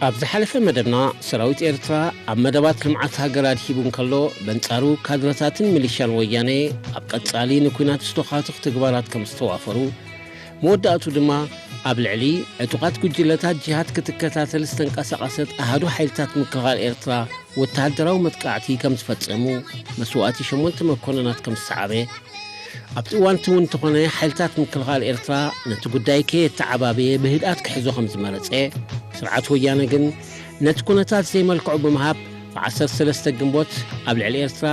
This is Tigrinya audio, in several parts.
ኣብ ዝሓለፈ መደብና፣ ሰራዊት ኤርትራ ኣብ መደባት ልምዓት ሃገር ኣድሂቡ እንከሎ፣ በንጻሩ ካድረታትን ሚሊሻን ወያነ ኣብ ቀጻሊ ንኲናት ዝተዃትኹ ተግባራት ከም ዝተዋፈሩ፣ መወዳእቱ ድማ ኣብ ልዕሊ ዕጡቓት ጉጅለታት ጂሃድ ክትከታተል ዝተንቀሳቐሰት ኣሃዱ ሓይልታት ምክልኻል ኤርትራ ወተሃደራዊ መጥቃዕቲ ከም ዝፈጸሙ መስዋእቲ ሸሞንተ መኮንናት ከም ዝሰዓበ፣ ኣብቲ እዋን እቲ እውን እንተኾነ ሓይልታት ምክልኻል ኤርትራ ነቲ ጉዳይ ከየተዓባበየ ብህድኣት ክሕዞ ከም ዝመረጸ፣ ስርዓት ወያነ ግን ነቲ ኩነታት ዘይመልክዑ ብምሃብ ብ ዓሰርተ ሰለስተ ግንቦት ኣብ ልዕሊ ኤርትራ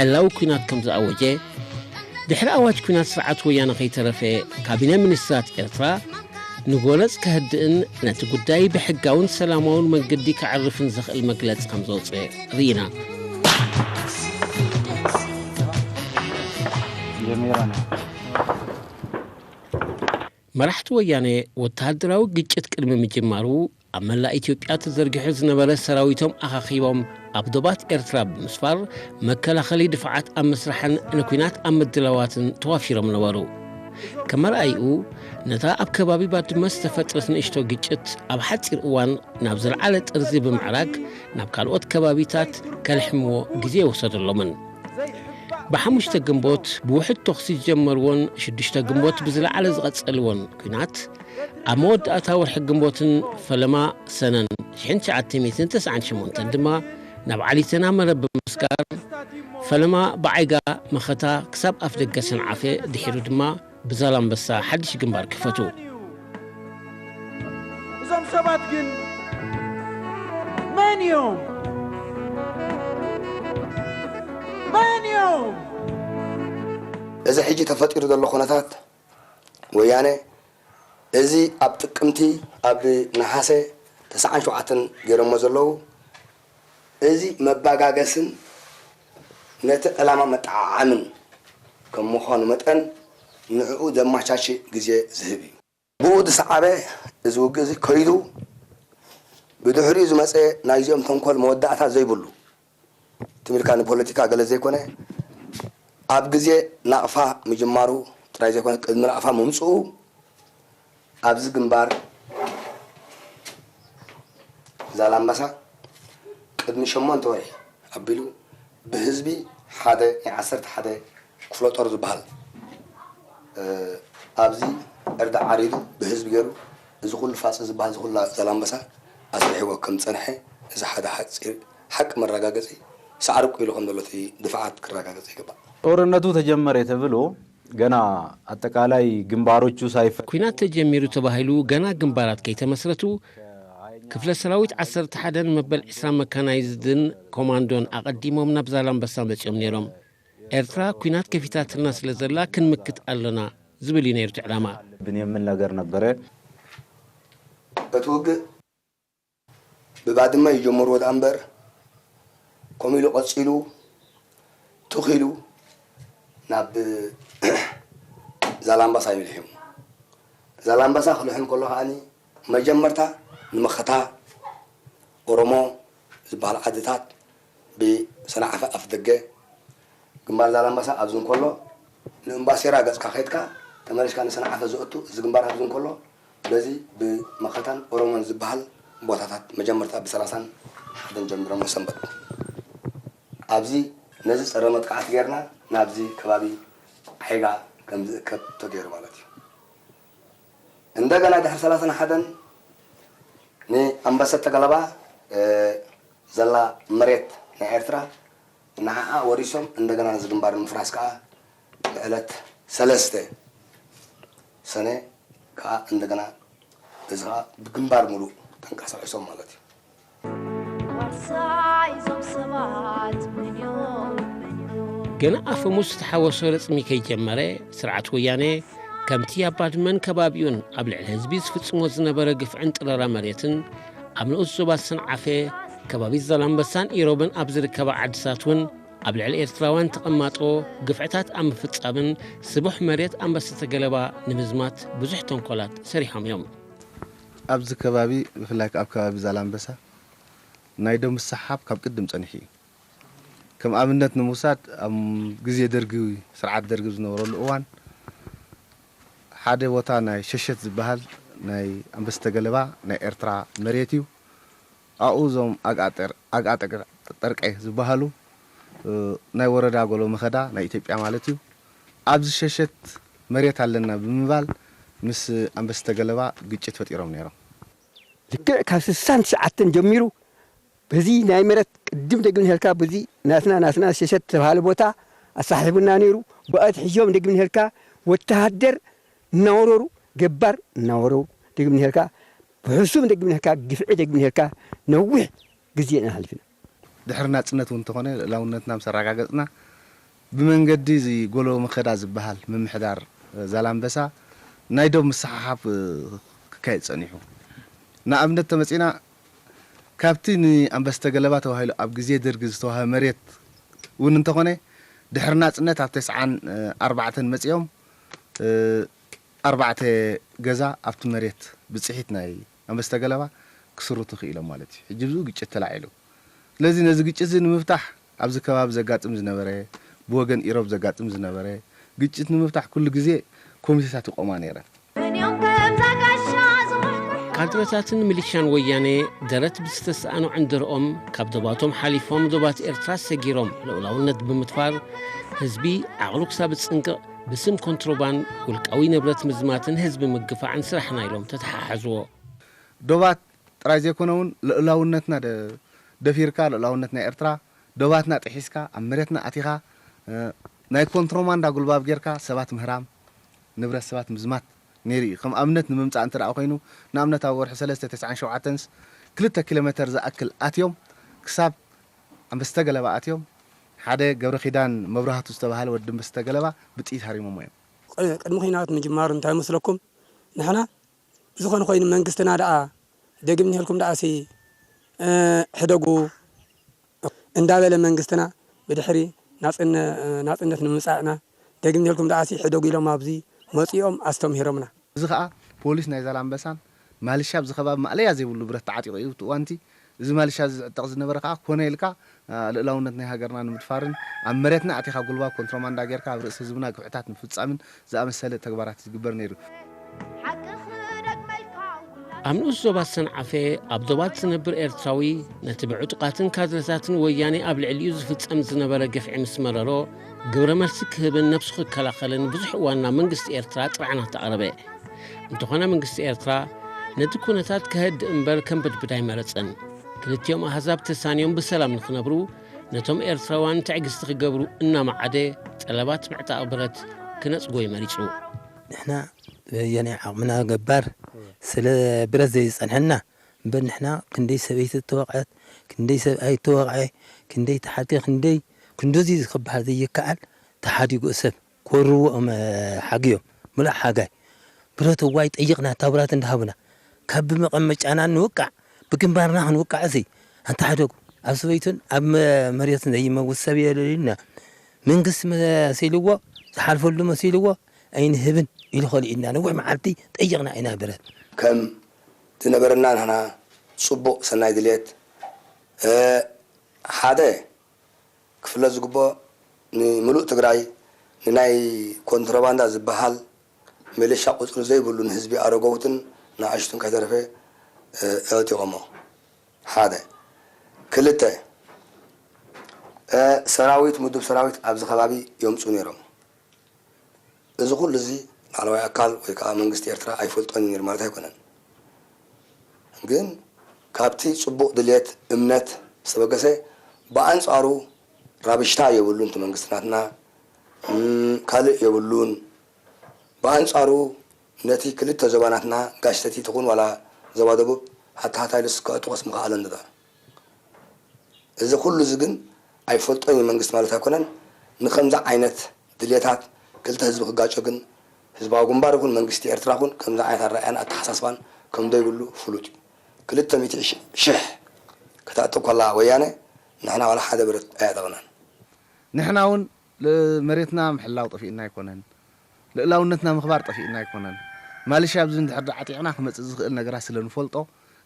ዕላዊ ኲናት ከም ዝኣወጀ፣ ድሕሪ ኣዋጅ ኲናት ስርዓት ወያነ ከይተረፈ ካቢነ ሚኒስትራት ኤርትራ ንጎነጽ ከህድእን ነቲ ጉዳይ ብሕጋውን ሰላማውን መንገዲ ከዕርፍን ዘኽእል መግለጺ ከም ዘውጽአ ርኢና። መራሕቲ ወያነ ወተሃደራዊ ግጭት ቅድሚ ምጅማሩ ኣብ መላእ ኢትዮጵያ ተዘርጊሑ ዝነበረ ሰራዊቶም ኣኻኺቦም ኣብ ዶባት ኤርትራ ብምስፋር መከላኸሊ ድፋዓት ኣብ ምስራሕን ንኲናት ኣብ ምድላዋትን ተዋፊሮም ነበሩ። ከም ኣርኣይኡ ነታ ኣብ ከባቢ ባድመ ዝተፈጥረት ንእሽቶ ግጭት ኣብ ሓጺር እዋን ናብ ዝለዓለ ጥርዚ ብምዕራግ ናብ ካልኦት ከባቢታት ከልሕምዎ ግዜ ኣይወሰደሎምን። ብሓሙሽተ ግንቦት ብውሕድ ተኹሲ ዝጀመርዎን ሽዱሽተ ግንቦት ብዝለዓለ ዝቐጸልዎን ኲናት፣ ኣብ መወዳእታ ወርሒ ግንቦትን ፈለማ ሰነን ሽሕን ትሽዓተ ሚእትን ተስዓን ሸሞንተን ድማ ናብ ዓሊተና መረብ ብምስጋር፣ ፈለማ ብዓይጋ መኸታ ክሳብ ኣፍደገ ሰንዓፈ፣ ድሒሩ ድማ ብዛላምበሳ ሓድሽ ግንባር ክፈቱ። እዞም ሰባት ግን መን እዮም? መን እዮም? እዚ ሕጂ ተፈጢሩ ዘሎ ኩነታት ወያነ፣ እዚ ኣብ ጥቅምቲ፣ ኣብ ነሓሰ ተስዓን ሸውዓተን ገይሮሞ ዘለዉ፣ እዚ መባጋገስን ነቲ ዕላማ መጠዓዓምን ከም ምዃኑ መጠን፣ ንዕኡ ዘመቻችእ ግዜ ዝህብ እዩ። ብኡ ዝሰዓበ እዚ ውግእ እዚ ከይዱ፣ ብድሕሪኡ ዝመጸ ናይዚኦም ተንኮል መወዳእታ ዘይብሉ፣ ትም ኢልካ ንፖለቲካ ገለ ዘይኮነ፣ ኣብ ግዜ ናቕፋ ምጅማሩ ጥራይ ዘይኮነ፣ ቅድሚ ናቕፋ ምምጽኡ፣ ኣብዚ ግንባር ዛላምበሳ ቅድሚ ሸሞንተ ወርሒ ኣቢሉ ብህዝቢ ሓደ ናይ ዓሰርተ ሓደ ክፍለ ጦር ዝበሃል፣ እ፣ ኣብዚ ዕርዲ ዓሪዱ ብህዝቢ ገይሩ፣ እዚ ኩሉ ፋጽ ዝበሃል፣ እዚ ኩላ ዛላምበሳ ኣስሪሕዎ ከም ዝጸንሐ፣ እዚ ሓደ ሓጺር ሓቂ መረጋገጺ፣ ሳዕሪ እኮ ኢሉ ከም ዘሎ እቲ ድፋዓት ክረጋገጽ ይግባእ። ጦርነቱ ተጀመረ ተብሎ ገና ኣጠቃላይ ግንባሮቹ ሳይፈ ኲናት ተጀሚሩ ተባሂሉ ገና ግንባራት ከይተመስረቱ፣ ክፍለ ሰራዊት ዓሰርተ ሓደን መበል ዕስራ መካናይዝድን ኮማንዶን ኣቐዲሞም ናብ ዛላምበሳ መጺኦም ነይሮም። ኤርትራ ኲናት ከፊታትልና ስለ ዘላ ክንምክት ኣለና ዝብል እዩ ነይሩ እቲ ዕላማ። ብን የሚል ነገር ነበረ። እቲ ውግእ ብባድመ ይጀምርዎ ደኣ እምበር፣ ከምኡ ኢሉ ቀጺሉ፣ ትኽ ኢሉ ናብ ዛላምበሳ እዩ ልሒሙ። ዛላምበሳ ክልሕም ከሎ ከኣኒ፣ መጀመርታ ንመኸታ ኦሮሞ ዝበሃል ዓድታት ብሰንዓፈ ኣፍ ደገ፣ ግንባር ዛላምበሳ ኣብዚ እንከሎ፣ ንእምባሴራ ገጽካ ከይድካ፣ ተመሊስካ ንሰንዓፈ ዘእቱ፣ እዚ ግንባር ኣብዚ እንከሎ፣ በዚ ብመኸታን ኦሮሞን ዝበሃል ቦታታት መጀመርታ ብሰላሳን ሓደን ጀሚሮም ንሰንበት ኣብዚ ነዚ ጸረ መጥቃዕቲ ጌርና ናብዚ ከባቢ ዓይጋ ከም ዝእከብ ተገይሩ ማለት እዩ። እንደገና ድሕሪ ሰላሳን ሓደን ንኣንበሰተ ገለባ፣ እ፣ ዘላ መሬት ናይ ኤርትራ ንዓኣ ወሪሶም እንደገና ነዚ ግንባር ንምፍራስ ከኣ ብዕለት ሰለስተ ሰነ ከኣ እንደገና እዚ ከኣ ብግንባር ሙሉእ ተንቀሳቒሶም ማለት እዩ። ዋርሳይ እዞም ሰባት መን እዮም መን እዮም? ገና ኣፈሙዝ ዝተሓወሶ ረጽሚ ከይጀመረ፣ ስርዓት ወያነ ከምቲ ኣብ ባድመን ከባቢኡን ኣብ ልዕሊ ህዝቢ ዝፍጽሞ ዝነበረ ግፍዕን ጥረራ መሬትን፣ ኣብ ንኡስ ዞባ ሰንዓፈ፣ ከባቢ ዛላምበሳን ኢሮብን ኣብ ዝርከባ ዓድታት እውን ኣብ ልዕሊ ኤርትራውያን ተቐማጦ ግፍዕታት ኣብ ምፍጻምን ስቡሕ መሬት ኣንበሰተ ገለባ ንምዝማት ብዙሕ ተንኮላት ሰሪሖም እዮም። ኣብዚ ከባቢ ብፍላይ ኣብ ከባቢ ዛላምበሳ ናይ ደም ምስሕሓብ ካብ ቅድም ጸኒሑ እዩ። ከም ኣብነት ንምውሳድ ኣብ ግዜ ደርጊ ስርዓት ደርጊ ዝነበረሉ እዋን ሓደ ቦታ ናይ ሸሸት ዝበሃል ናይ ኣንበሰተ ገለባ ናይ ኤርትራ መሬት እዩ። ኣብኡ እዞም ኣግኣጠር ኣግኣጠር ጠርቀ ዝበሃሉ ናይ ወረዳ ጎሎ መኸዳ ናይ ኢትዮጵያ ማለት እዩ። ኣብዚ ሸሸት መሬት ኣለና ብምባል ምስ ኣንበስተ ገለባ ግጭት ፈጢሮም ነይሮም። ልክዕ ካብ ስሳን ትሽዓተን ጀሚሩ በዚ ናይ መሬት ቅድም ደግም ንሄልካ በዚ ናትና ናትና ሸሸት ዝተባሃለ ቦታ ኣሳሒቡና ነይሩ። ብኣት ሕዮም ደግም ንሄልካ ወተሃደር እናወረሩ ገባር እናወረሩ ደግም ንሄልካ ብሕሱም ደግም ንሄልካ ግፍዒ ደግም ንሄልካ ነዊሕ ግዜ ኢና ሓሊፍና። ድሕሪ ናጽነት እውን እንተኾነ ልእላውነትና ምስ ኣረጋገጽና ብመንገዲ እዚ ጎሎ መኸዳ ዝበሃል ምምሕዳር ዛላምበሳ ናይ ዶብ ምስሓሓብ ክካየድ ጸኒሑ። ንኣብነት ተመጺና ካብቲ ንኣንበስተ ገለባ ተባሂሉ ኣብ ግዜ ደርጊ ዝተዋህበ መሬት እውን እንተኾነ ድሕሪ ናጽነት ኣብ ተስዓን ኣርባዕተን መጺኦም ኣርባዕተ ገዛ ኣብቲ መሬት ብጽሒት ናይ ኣንበስተ ገለባ ክስርቱ ክኢሎም ማለት እዩ። ሕጂ ብዝኡ ግጭት ተላዒሉ። ስለዚ ነዚ ግጭት እዚ ንምፍታሕ ኣብዚ ከባቢ ዘጋጥም ዝነበረ ብወገን ኢሮብ ዘጋጥም ዝነበረ ግጭት ንምፍታሕ ኩሉ ግዜ ኮሚቴታት ይቆማ ነይረን። ካድረታትን ሚሊሻን ወያነ ደረት ብዝተሰኣኑ ዕንድርኦም ካብ ዶባቶም ሓሊፎም ዶባት ኤርትራ ሰጊሮም ልኡላውነት ብምድፋር ህዝቢ ዓቕሉ ክሳብ ዝጽንቅቕ ብስም ኮንትሮባንድ ውልቃዊ ንብረት ምዝማትን ህዝቢ ምግፋዕን ስራሕና ኢሎም ተተሓሓዝዎ። ዶባት ጥራይ ዘይኮነ እውን ልኡላውነትና ደፊርካ ልኡላውነት ናይ ኤርትራ ዶባትና ጥሒስካ ኣብ መሬትና ኣቲኻ ናይ ኮንትሮማንዳ ጉልባብ ጌርካ ሰባት ምህራም ንብረት ሰባት ምዝማት ነይሩ እዩ። ከም ኣብነት ንምምፃእ እንተ ደኣ ኮይኑ ንኣብነት ኣብ ወርሒ ሰለስተ ተስዓን ሸውዓተንስ ክልተ ኪሎ ሜተር ዝኣክል ኣትዮም ክሳብ ኣንበስተ ገለባ ኣትዮም ሓደ ገብረ ኪዳን መብራህቱ ዝተባህለ ወዲ ኣንበስተ ገለባ ብጥይት ሃሪሞሞ እዮም። ቅድሚ ኲናት ምጅማሩ እንታይ መስለኩም ንሕና ብዝኾነ ኮይኑ መንግስትና ደኣ ደግም ንሄልኩም ደኣሲ ሕደጉ እንዳበለ መንግስትና ብድሕሪ ናፅነት ንምምፃእና ደግም ንሄልኩም ደኣሲ ሕደጉ ኢሎም ኣብዚ መፂኦም ኣስተምሂሮምና። እዚ ኸኣ ፖሊስ ናይ ዛላምበሳን ማልሻ ኣብዚ ከባቢ ማእለያ ዘይብሉ ብረት ተዓጢቑ እዩ ኣብቲ እዋንቲ። እዚ ማልሻ እዚ ዝዕጠቕ ዝነበረ ከኣ ኮነ ኢልካ ልእላውነት ናይ ሃገርና ንምድፋርን ኣብ መሬትና ኣቲኻ ጉልባብ ኮንትሮማንዳ ጌርካ ኣብ ርእሲ ህዝብና ግፍዕታት ምፍጻምን ዝኣመሰለ ተግባራት እዩ ዝግበር ነይሩ። ኣብ ንኡስ ዞባ ሰንዓፈ ኣብ ዶባት ዝነብር ኤርትራዊ ነቲ ብዕጡቓትን ካድረታትን ወያኔ ኣብ ልዕሊኡ ዝፍጸም ዝነበረ ግፍዒ ምስ መረሮ ግብረ መልሲ ክህብን ነብሱ ክከላኸልን ብዙሕ እዋን ናብ መንግስቲ ኤርትራ ጥርዓናት ኣቕረበ። እንተኾነ መንግስቲ ኤርትራ ነቲ ኩነታት ከህድእ እምበር ከንበድብድ ኣይመረጸን። ክልቲኦም ኣህዛብ ተሳንዮም ብሰላም ንኽነብሩ ነቶም ኤርትራውያን ትዕግስቲ ክገብሩ እናመዓደ ጠለባት ምዕጣቕ ብረት ክነጽጎ እዩ መሪጹ። ንሕና በየናይ ዓቕምና ገባር ስለ ብረት ዘይጸንሐና እምበር ንሕና ክንደይ ሰበይቲ እተወቕዐት ክንደይ ሰብኣይ እተወቕዐ ክንደይ ተሓቲ ክንደይ ክንድዚ ክበሃል ዘይከኣል ተሓዲጉ ሰብ ክወርዎ እዮም ሓግዮም ምሉእ ሓጋይ ብረት እዋይ ጠይቕና እታ ብረት እንዳሃቡና ካብ ብመቐመጫና ንውቃዕ ብግንባርና ክንውቃዕ እዚ ኣንታ ሓደጉ ኣብ ሰበይቱን ኣብ መሬትን ዘይመውት ሰብ የለ ኢልና መንግስቲ መሲልዎ ዝሓልፈሉ መሲልዎ ኣይንህብን ኢሉ ከሊኡና ነዊሕ መዓልቲ ጠይቕና ኢና ብረት ከም ዝነበረና ንሕና ጽቡቕ ሰናይ ድልየት ሓደ ክፍለጥ ዝግብኦ ንምሉእ ትግራይ ንናይ ኮንትሮባንዳ ዝበሃል ሚሊሻ ቁፅሪ ዘይብሉ ንህዝቢ ኣረገውትን ንኣሽቱን ከይተረፈ ኣዕጢቖሞ ሓደ ክልተ ሰራዊት ምዱብ ሰራዊት ኣብዚ ከባቢ የምፅኡ ነይሮም እዚ ኩሉ እዚ ላዕለዋይ ኣካል ወይ ከዓ መንግስቲ ኤርትራ ኣይፈልጦን እዩ ነይሩ ማለት ኣይኮነን። ግን ካብቲ ፅቡቕ ድልየት፣ እምነት ዝተበገሰ ብኣንፃሩ ራብሽታ የብሉን እቲ መንግስቲ ናትና ካልእ የብሉን። ብኣንፃሩ ነቲ ክልተ ዞባ ናትና ጋሽ ሰቲት ይኹን ዋላ ዞባ ደቡብ ሃታሃታ ኢሉስ ከእጥቖስ ምኸኣለን ነታ እዚ ኩሉ እዚ ግን ኣይፈልጦን እዩ መንግስቲ ማለት ኣይኮነን። ንኸምዚ ዓይነት ድልየታት ክልተ ህዝቢ ክጋጮ ግን ህዝባዊ ግንባር ይኹን መንግስቲ ኤርትራ ኹን ከምዚ ዓይነት ኣረኣያን ኣተሓሳስባን ከም ዘይብሉ ፍሉጥ እዩ። ክልተ ሚእቲ ሽሕ ክተዕጥቕ ከላ ወያነ ንሕና ዋላ ሓደ ብረት ኣየዕጠቕናን። ንሕና እውን መሬትና ምሕላው ጠፊእና ኣይኮነን። ልእላውነትና ምኽባር ጠፊእና ኣይኮነን። ማልሻ ኣብዚ እንድሕር ዓጢቕና ክመፅእ ዝኽእል ነገራት ስለ ንፈልጦ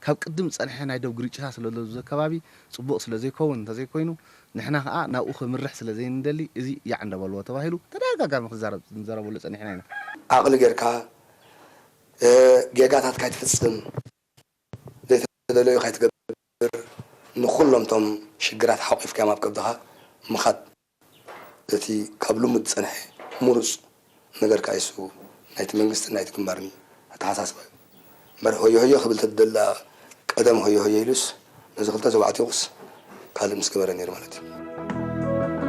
ካብ ቅድም ዝፀንሐ ናይ ዶብ ግርጭታት ስለ ዘሎ እዚ ከባቢ ፅቡቕ ስለ ዘይከውን እንተዘይኮይኑ ንሕና ከዓ ናብኡ ከምርሕ ስለ ዘይንደሊ እዚ ያዕ እንዳበልዎ ተባሂሉ ተደጋጋሚ ክዛረብ ንዘረበሉ ፀኒሕና ኢና። ዓቕሊ ጌርካ ጌጋታት ካይትፍፅም ዘይተደለዩ ካይትገብር ንኹሎም እቶም ሽግራት ሓቑፍካዮም ኣብ ከብድኻ ምኻድ፣ እቲ ካብ ልሙድ ዝጸንሐ ምሩጽ ነገር ከኣ እሱ ናይቲ መንግስትን ናይቲ ግንባርን ኣተሓሳስባ እዩ። እምበር ሆዮ ሆዮ ክብል ተደላ ቀደም ሆዮ ሆዮ ኢሉስ ነዚ ክልተ ተባዕትዮስ ካልእ ምስ ገበረ ነይሩ ማለት እዩ።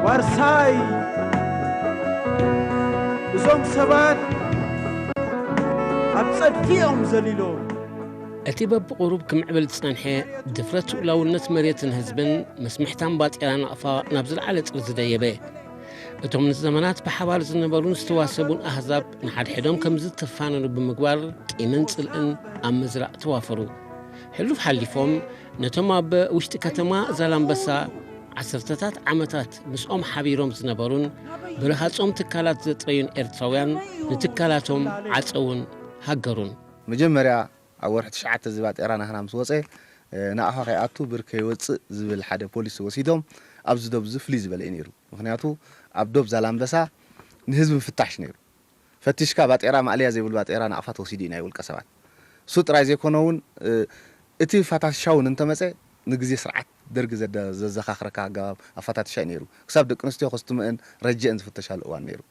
ዋርሳይ እዞም ሰባት ኣብ ጸድፊ እዮም ዘሊሎም። እቲ በብቑሩብ ክምዕብል ዝጸንሐ ድፍረት ልኡላውነት መሬትን ህዝብን መስምሕታን ባጤራ ናቕፋ ናብ ዝለዓለ ጽሪ ዝደየበ፣ እቶም ንዘመናት ብሓባር ዝነበሩን ዝተዋሰቡን ኣህዛብ ንሓድሕዶም ከም ዝተፋነኑ ብምግባር ቂምን ጽልእን ኣብ ምዝራእ ተዋፈሩ። ሕሉፍ ሓሊፎም ነቶም ኣብ ውሽጢ ከተማ ዛላምበሳ ዓሰርተታት ዓመታት ምስኦም ሓቢሮም ዝነበሩን ብረሃጾም ትካላት ዘጥረዩን ኤርትራውያን ንትካላቶም ዓጸውን ሃገሩን። መጀመርያ ኣብ ወርሒ ትሽዓተ እዚ ባጤራ ናህና ምስ ወፀ ናቕፋ ከይኣቱ ብር ከይወፅእ ዝብል ሓደ ፖሊሲ ወሲዶም ኣብዚ ዶብ እዚ ፍልይ ዝበለ እዩ ነይሩ። ምክንያቱ ኣብ ዶብ ዛላምበሳ ንህዝቢ ምፍታሽ ነይሩ። ፈቲሽካ ባጤራ ማእለያ ዘይብሉ ባጤራ ናቕፋ ተወሲዱ እዩ ናይ ውልቀ ሰባት። እሱ ጥራይ ዘይኮነ እውን እቲ ፋታትሻ እውን እንተመፀ ንግዜ ስርዓት ደርጊ ዘዘኻኽረካ ኣገባብ ኣፋታትሻ እዩ ነይሩ። ክሳብ ደቂ ኣንስትዮ ከስትምእን ረጀእን ዝፍተሻሉ እዋን ነይሩ።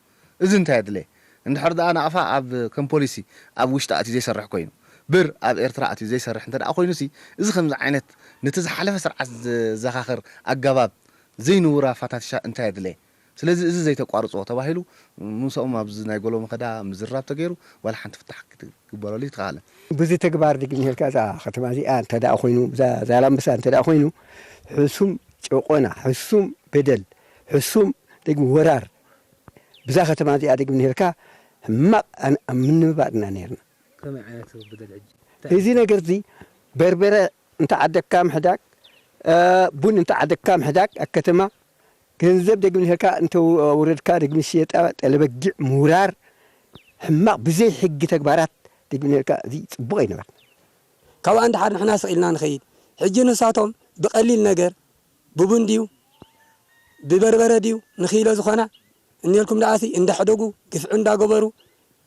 እዚ እንታይ ኣድለየ? እንድሕር ደኣ ናቕፋ ኣብ ከም ፖሊሲ ኣብ ውሽጢ ኣትዩ ዘይሰርሕ ኮይኑ ብር ኣብ ኤርትራ ኣትዩ ዘይሰርሕ እንተ ደኣ ኮይኑ ሲ እዚ ከምዚ ዓይነት ነቲ ዝሓለፈ ስርዓት ዘዘኻኽር ኣገባብ ዘይንውራ ፋታትሻ እንታይ ኣድለየ? ስለዚ እዚ ዘይተቋርፅዎ ተባሂሉ ምምስኦም ኣብዚ ናይ ጎሎ መኸዳ ምዝርራብ ተገይሩ ዋላ ሓንቲ ፍታሕ ክትግበረሉ ይተኻለ። ብዚ ተግባር ድግ ንሄልካ እዛ ከተማ እዚኣ እንተ ደኣ ኮይኑ እዛ ዛላምበሳ እንተ ደኣ ኮይኑ ሕሱም ጨቆና፣ ሕሱም በደል፣ ሕሱም ድግ ወራር ብዛ ከተማ እዚኣ ድግ ንሄልካ ሕማቕ ኣብ ምንባር ኢና ነርና። ከመይ ዓይነት በደል ሕጂ? እዚ ነገር እዚ በርበረ እንተ ዓደግካ ምሕዳግ፣ ቡን እንተ ዓደግካ ምሕዳግ ኣብ ከተማ ገንዘብ ደግም ንሄልካ እንተ ውረድካ ደግም ሸየጣ ጠለበጊዕ ምውራር ሕማቕ ብዘይ ሕጊ ተግባራት ደግም ንሄልካ እዚ ጽቡቕ ኣይነበርን። ካብኣ እንድሓር ንሕና ስቕ ኢልና ንኸይድ። ሕጂ ንሳቶም ብቐሊል ነገር ብቡን ድዩ ብበርበረ ድዩ ንኺሎ ዝኾና እኒሄልኩም ደኣሲ እንዳሕደጉ ግፍዒ እንዳገበሩ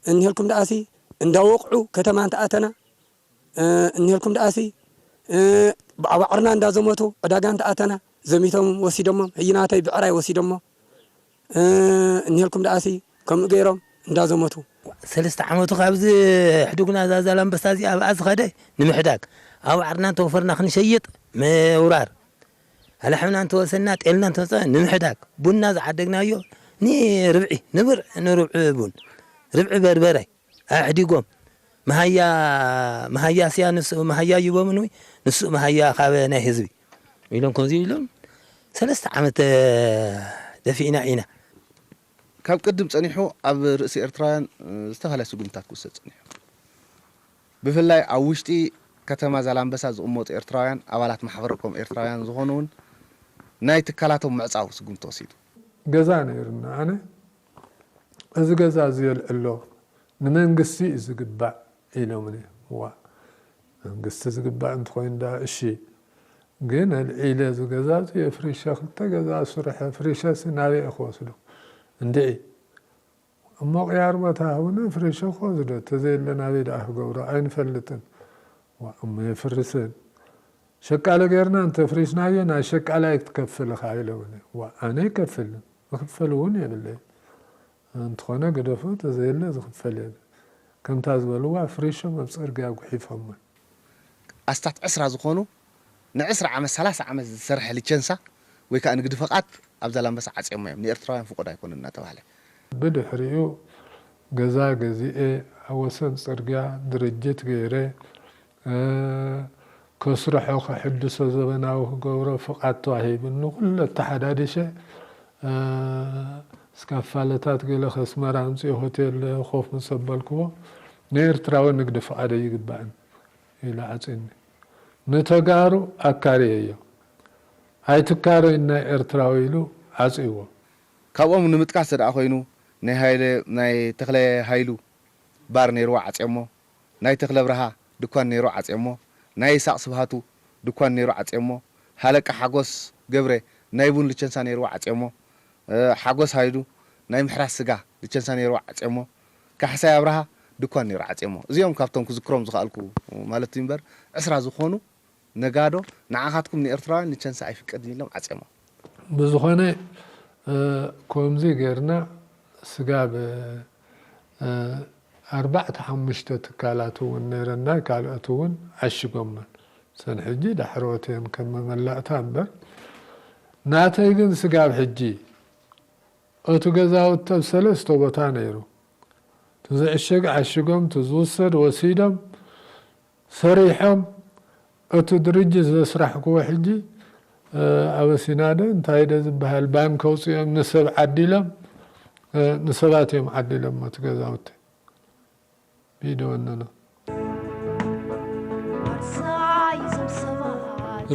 እኒሄልኩም ደኣሲ እንዳወቕዑ ከተማ እንተኣተና እኒሄልኩም ደኣሲ ኣብ ዓርና እንዳዘመቱ ዕዳጋ እንተኣተና ዘሚቶም ወሲዶሞም ሕጂ ናተይ ብዕራይ ወሲዶሞ እኒሄልኩም ደኣሲ ከምኡ ገይሮም እንዳዘመቱ ሰለስተ ዓመቱ ካብዚ ሕዱግና ዛዛላምበሳ እዚ ኣብኣ ዝኸደ ንምሕዳግ ኣብ ዓርና እንተወፈርና ክንሸይጥ ምውራር ኣላሕምና እንተወሰና ጤልና እንተወፀ ንምሕዳግ ቡና ዝዓደግናዮ ንርብዒ ንብር ንርብዒ ቡን ርብዒ በርበረ ኣሕዲጎም መሃያ መሃያ ስያ ንሱ መሃያ ይቦምን ወይ ንሱ መሃያ ካብ ናይ ህዝቢ ኢሎም ከምዚ ኢሎም ሰለስተ ዓመት ደፊእና ኢና። ካብ ቅድም ፀኒሑ ኣብ ርእሲ ኤርትራውያን ዝተፈላለያ ስጉምትታት ክውሰድ ፀኒሑ። ብፍላይ ኣብ ውሽጢ ከተማ ዛላምበሳ ዝቕመጡ ኤርትራውያን ኣባላት ማሕበር ኮም ኤርትራውያን ዝኾኑ እውን ናይ ትካላቶም ምዕፃው ስጉምቲ ወሲዱ። ገዛ ነይሩና ኣነ እዚ ገዛ እዚ የልዕሎ ንመንግስቲ እዩ ዝግባእ ኢሎምኒ። ዋእ መንግስቲ ዝግባእ እንተኾይኑ ደኣ እሺ ግን ኣልዒለ እዚ ገዛ እዚ የፍሪሸ ክልተ ገዛ ስርሐ ፍሪሸሲ ናበይ እየ ክወስዶ እንድዒ እሞ ቅያር ቦታ ሃቡኒ ፍሪሸ ክወስዶ ተዘየለ ናበይ ደኣ ክገብሮ ኣይንፈልጥን ዋእ እሞ የፍርስን ሸቃለ ጌርና እንተፍሪስናዮ ናይ ሸቃላይ ክትከፍል ኢኻ ኢሎምኒ ዋእ ኣነ ኣይከፍልን ክኽፈል እውን የብለይን እንተኾነ ግደፎ ተዘየለ ዝኽፈል የለን ከምታ ዝበልዋ ፍሪሾም ኣብ ጽርግያ ጉሒፎማ። ኣስታት ዕስራ ዝኾኑ ንዕስራ ዓመት ሰላሳ ዓመት ዝሰርሐ ሊቸንሳ ወይ ከዓ ንግዲ ፈቓድ ኣብ ዛላምበሳ ዓፅዮሞ እዮም ንኤርትራውያን ፍቑድ ኣይኮኑን እናተባህለ። ብድሕሪኡ ገዛ ገዚኤ ኣብ ወሰን ፅርግያ ድርጅት ገይረ ከስርሖ ከሐድሶ ዘበናዊ ክገብሮ ፍቓድ ተዋሂቡኒ ኩሉ ኣተሓዳዲሸ እስካፋለታት ገለ ከስመራ ኣምፅኡ ሆቴል ኮፍ ምስ ኣበልክዎ ንኤርትራዊ ንግዲ ፍቓድ ኣይግባእን ኢሉ ዓፅዩኒ ንተጋሩ ኣካርየዮ ኣይትካረዩን ናይ ኤርትራዊ ኢሉ ዓፅይዎ። ካብኦም ንምጥቃስ ተደኣ ኮይኑ ናይ ሃይለ ናይ ተኽለ ሃይሉ ባር ነይርዎ ዓፅዮሞ፣ ናይ ተኽለ ኣብርሃ ድኳን ነይርዎ ዓፅዮሞ፣ ናይ ይስሃቅ ስብሃቱ ድኳን ነይርዎ ዓፅዮሞ፣ ሃለቃ ሓጎስ ገብረ ናይ ቡን ልቸንሳ ነይርዎ ዓፅዮሞ፣ ሓጎስ ሃይሉ ናይ ምሕራስ ስጋ ልቸንሳ ነይርዎ ዓፅዮሞ፣ ካሕሳይ ኣብርሃ ድኳን ነይሩ ዓፅዮሞ። እዚኦም ካብቶም ክዝክሮም ዝኸኣልኩ ማለት እዩ እምበር ዕስራ ዝኾኑ ነጋዶ ንዓኻትኩም ንኤርትራውያን ንቸንስ ኣይፍቀድን ኢሎም ዓጽዮሞ። ብዝኾነ ከምዚ ጌርና ስጋብ ኣርባዕተ ሓሙሽተ ትካላት እውን ነይረና፣ ካልኦት እውን ዓሽጎመን። ሰን ሕጂ ዳሕሮት እዮም ከም መመላእታ እምበር፣ ናተይ ግን ስጋብ ሕጂ እቲ ገዛውቲ ኣብ ሰለስተ ቦታ ነይሩ። እቲ ዝዕሸግ ዓሽጎም፣ እቲ ዝውሰድ ወሲዶም፣ ሰሪሖም። እቲ ድርጅት ዘስራሕክዎ ሕጂ ኣበሲናደ እንታይ ደ ዝበሃል ባንክ ኣውፅኦም ንሰብ ዓዲሎም፣ ንሰባት እዮም ዓዲሎም እቲ ገዛውቲ። ቢዶ ወነኖ።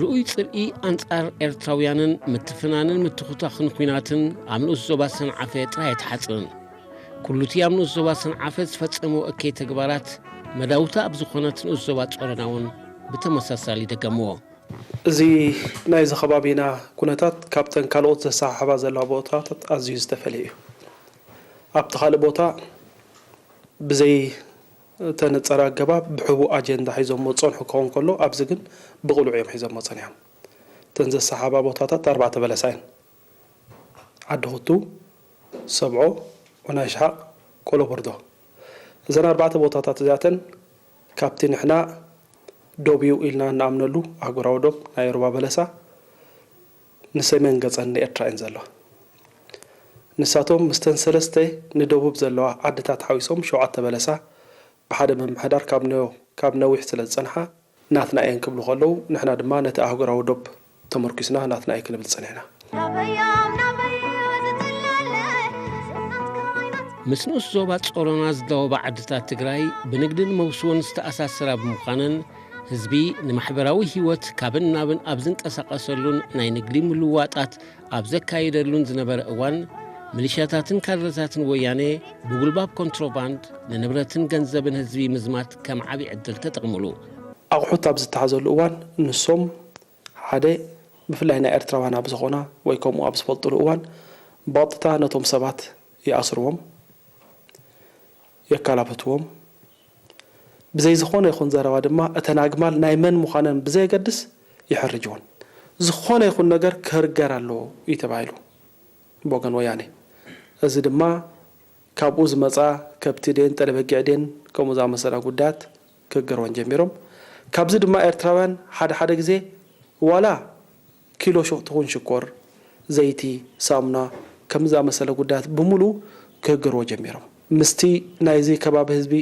ርኡይ ጽልኢ ኣንጻር ኤርትራውያንን ምትፍናንን ምትኹታኽን ኲናትን ኣብ ንኡስ ዞባ ሰንዓፈ ጥራይ ኣይተሓጽርን። ኩሉቲ ኣብ ንኡስ ዞባ ሰንዓፈ ዝፈጸምዎ እከይ ተግባራት መዳውታ ኣብ ዝኾነት ንኡስ ዞባ ጾሮና እውን ብተመሳሳሊ ደገምዎ። እዚ ናይዚ ከባቢና ኩነታት ካብተን ካልኦት ዘሰሓሕባ ዘለዋ ቦታታት ኣዝዩ ዝተፈለየ እዩ። ኣብቲ ካልእ ቦታ ብዘይ ተነጸረ ኣገባብ ብሕቡእ ኣጀንዳ ሒዞሞ ዝጸንሑ ክኸውን ከሎ፣ ኣብዚ ግን ብቕሉዕ እዮም ሒዞሞ ጸኒሖም። እተን ዘሰሓባ ቦታታት ኣርባዕተ በለሳ እየን። ዓዲ ኹቱ፣ ሰብዖ፣ ዑናይ ሽሓቕ፣ ቆሎ ቦርዶ። እዘን ኣርባዕተ ቦታታት እዚኣተን ካብቲ ንሕና ዶብ እዩ ኢልና እንኣምነሉ ኣህጉራዊ ዶብ ናይ ሩባ በለሳ ንሰሜን ገጸን ንኤርትራ እየን ዘለዋ። ንሳቶም ምስተን ሰለስተ ንደቡብ ዘለዋ ዓድታት ሓዊሶም ሸውዓተ በለሳ ብሓደ ምምሕዳር ካብ ነ- ካብ ነዊሕ ስለ ዝጸንሓ ናትና እየን ክብሉ ከለዉ፣ ንሕና ድማ ነቲ ኣህጉራዊ ዶብ ተመርኲስና ናትና እዩ ክንብል ጸኒሕና። ምስ ንኡስ ዞባ ጾሮና ዝዳወባ ዓድታት ትግራይ ብንግድን መውስቦን ዝተኣሳሰራ ብምዃነን ህዝቢ ንማሕበራዊ ህይወት ካብን ናብን ኣብ ዝንቀሳቐሰሉን ናይ ንግዲ ምልውዋጣት ኣብ ዘካየደሉን ዝነበረ እዋን፣ ሚሊሻታትን ካድረታትን ወያኔ ብጉልባብ ኮንትሮባንድ ንንብረትን ገንዘብን ህዝቢ ምዝማት ከም ዓብዪ ዕድል ተጠቕምሉ። ኣቑሑት ኣብ ዝተሓዘሉ እዋን ንሶም ሓደ ብፍላይ ናይ ኤርትራውያን ኣብ ዝኾና ወይ ከምኡ ኣብ ዝፈልጥሉ እዋን ብቐጥታ ነቶም ሰባት ይኣስርዎም፣ የካላብትዎም። ብዘይ ዝኾነ ይኹን ዘረባ ድማ እተን ኣግማል ናይ መን ምዃነን ብዘየገድስ ይሕርጅወን። ዝኾነ ይኹን ነገር ክህርገር ኣለዎ እዩ ተባሂሉ ብወገን ወያኔ። እዚ ድማ ካብኡ ዝመፃ ከብቲ ድየን ጠለበጊዕ ድየን ከምኡ ዝኣመሰላ ጉዳያት ክህገርወን ጀሚሮም። ካብዚ ድማ ኤርትራውያን ሓደ ሓደ ግዜ ዋላ ኪሎ ሹቕ ትኹን ሽኮር፣ ዘይቲ፣ ሳሙና ከምዚ ዝኣመሰለ ጉዳያት ብምሉኡ ክህገርዎ ጀሚሮም። ምስቲ ናይዚ ከባቢ ህዝቢ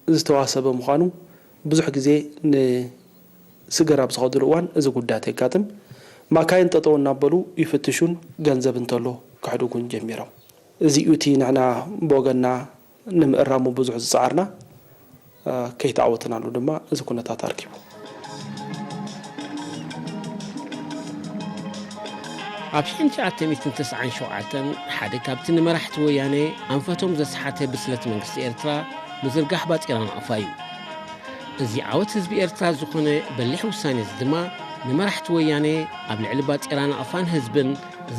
ዝተዋሰበ ምዃኑ ብዙሕ ግዜ ንስገር ኣብ ዝኸድሉ እዋን እዚ ጉዳያት የጋጥም። ማካይን ጠጠው እናበሉ ይፍትሹን ገንዘብ እንተሎ ክሕድጉን ጀሚሮም። እዚ'ዩ እቲ ንሕና ብወገንና ንምእራሙ ብዙሕ ዝጸዓርና፣ ከይተዓወትናሉ ድማ እዚ ኩነታት ኣርኪቡ። ኣብ ሽሕን ትሽዓተ ሚእትን ተስዓን ሸውዓተን ሓደ ካብቲ ንመራሕቲ ወያነ ኣንፈቶም ዘስሓተ ብስለት መንግስቲ ኤርትራ ምዝርጋሕ ባጤራ ናቕፋ እዩ። እዚ ዓወት ህዝቢ ኤርትራ ዝኾነ በሊሕ ውሳኔ እዚ ድማ ንመራሕቲ ወያነ ኣብ ልዕሊ ባጤራ ናቕፋን ህዝብን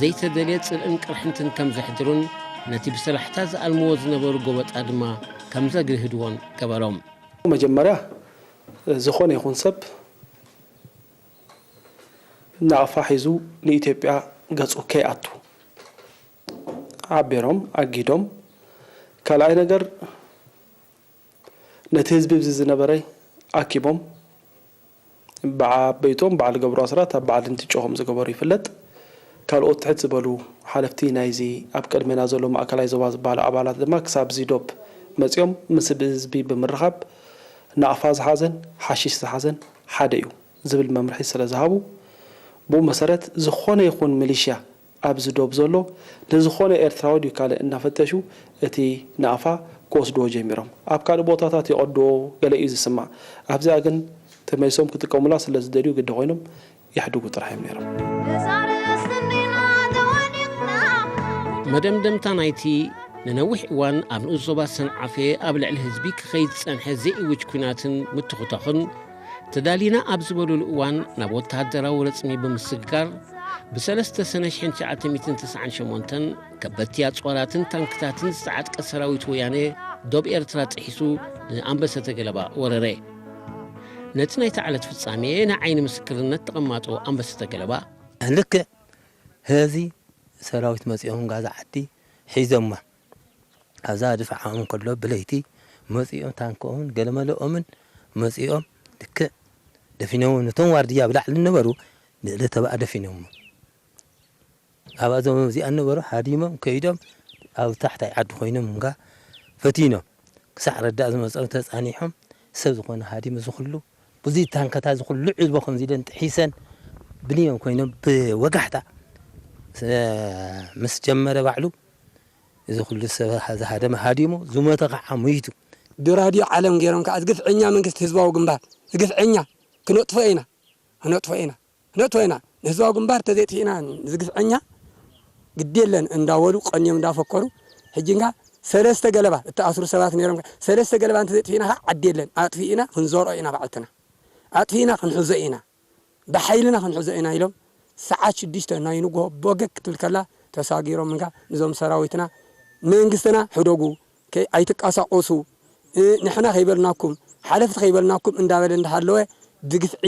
ዘይተደልየ ጽልእን ቅርሕንትን ከም ዘሕድሩን ነቲ ብሰላሕታ ዝኣልምዎ ዝነበሩ ጎበጣ ድማ ከም ዘግህድዎን ገበሮም። መጀመርያ ዝኾነ ይኹን ሰብ ናቕፋ ሒዙ ንኢትዮጵያ ገጹ ከይኣቱ ሓቢሮም ኣጊዶም። ካልኣይ ነገር ነቲ ህዝቢ ኣብዚ ዝነበረ ኣኪቦም ብዓበይቶም በዓል ገብሩ ኣስራት ኣብ በዓል እንትጮ ከም ዝገበሩ ይፍለጥ። ካልኦት ትሕት ዝበሉ ሓለፍቲ ናይዚ ኣብ ቅድሜና ዘሎ ማእከላይ ዞባ ዝበሃሉ ኣባላት ድማ ክሳብ እዚ ዶብ መጺኦም ምስ ህዝቢ ብምርኻብ ናቕፋ ዝሓዘን ሓሽሽ ዝሓዘን ሓደ እዩ ዝብል መምርሒ ስለ ዝሃቡ ብኡ መሰረት ዝኾነ ይኹን ሚሊሽያ ኣብዚ ዶብ ዘሎ ንዝኾነ ኤርትራዊ ድዩ ካልእ እናፈተሹ እቲ ናቕፋ ክወስድዎ ጀሚሮም። ኣብ ካልእ ቦታታት ይቐድዎ ገለ እዩ ዝስማዕ። ኣብዚኣ ግን ተመሊሶም ክጥቀሙላ ስለ ዝደልዩ ግዲ ኮይኖም የሕድጉ ጥራሕ እዮም ነይሮም። መደምደምታ ናይቲ ንነዊሕ እዋን ኣብ ንኡስ ዞባ ሰንዓፈ ኣብ ልዕሊ ህዝቢ ክኸይድ ዝጸንሐ ዘይእውጅ ኲናትን ምትኹታኹን ተዳሊና ኣብ ዝበሉሉ እዋን ናብ ወተሃደራዊ ረጽሚ ብምስግጋር ብሰለስተ ሰነ ሽሕን ትሽዓተ ሚእትን ተስዓን ሸሞንተን ከበድቲ ኣጽዋራትን ታንክታትን ዝተዓጥቀ ሰራዊት ወያነ ዶብ ኤርትራ ጥሒሱ ንኣንበሰተ ገለባ ወረረ። ነቲ ናይታ ዕለት ፍጻሜ ናይ ዓይኒ ምስክርነት ተቐማጦ ኣንበሰተ ገለባ። ልክዕ ህዚ ሰራዊት መጺኦም ጋዛ ዓዲ ሒዞማ ኣብዛ ድፋዓኦም ከሎ ብለይቲ መጺኦም ታንክኦምን ገለመለኦምን መጺኦም ልክዕ ደፊኖም ነቶም ዋርድያ ብላዕሊ ነበሩ ልዕሊ ተባኣ ደፊኖም ኣብኣዞም እዚኣ ነበሩ ሃዲሞም ከይዶም ኣብ ታሕታይ ዓዲ ኮይኖም እንጋ ፈቲኖም ክሳዕ ረዳእ ዝመፀው ተፃኒሖም ሰብ ዝኾነ ሃዲም እዚ ኩሉ ብዙ ታንከታ እዚ ኩሉ ዕዝቦ ከምዚ ኢለን ጥሒሰን ብንዮም ኮይኖም ብወጋሕታ ምስ ጀመረ ባዕሉ እዚ ኩሉ ሰብ ዝሃደመ ሃዲሙ ዝሞተ ከዓ ሙይቱ። ብራድዮ ዓለም ገይሮም ከዓ ዝግፍዐኛ መንግስቲ ህዝባዊ ግንባር ዝግፍዐኛ ክነጥፎ ኢና ክነጥፎ ኢና ክነጥፎ ኢና ንህዝባዊ ግንባር ተዘይጥፊእና ዝግፍዐኛ ግዲ የለን እንዳበሉ ቀንዮም እንዳፈከሩ ሕጂ እንካ ሰለስተ ገለባ እተኣስሩ ሰባት ነይሮም ሰለስተ ገለባ እንተዘይጥፊእና ከዓ ዓዲ የለን ኣጥፊእና ክንዘርኦ ኢና ባዕልትና ኣጥፊእና ክንሕዞ ኢና ብሓይልና ክንሕዞ ኢና ኢሎም ሰዓት ሽዱሽተ ናይ ንግሆ ቦገግ ክትብል ከላ ተሳጊሮም እንካ ንዞም ሰራዊትና መንግስትና ሕደጉ ኣይትቃሳቆሱ ንሕና ከይበልናኩም ሓለፍቲ ከይበልናኩም እንዳበለ እንዳሃለወ ብግፍዒ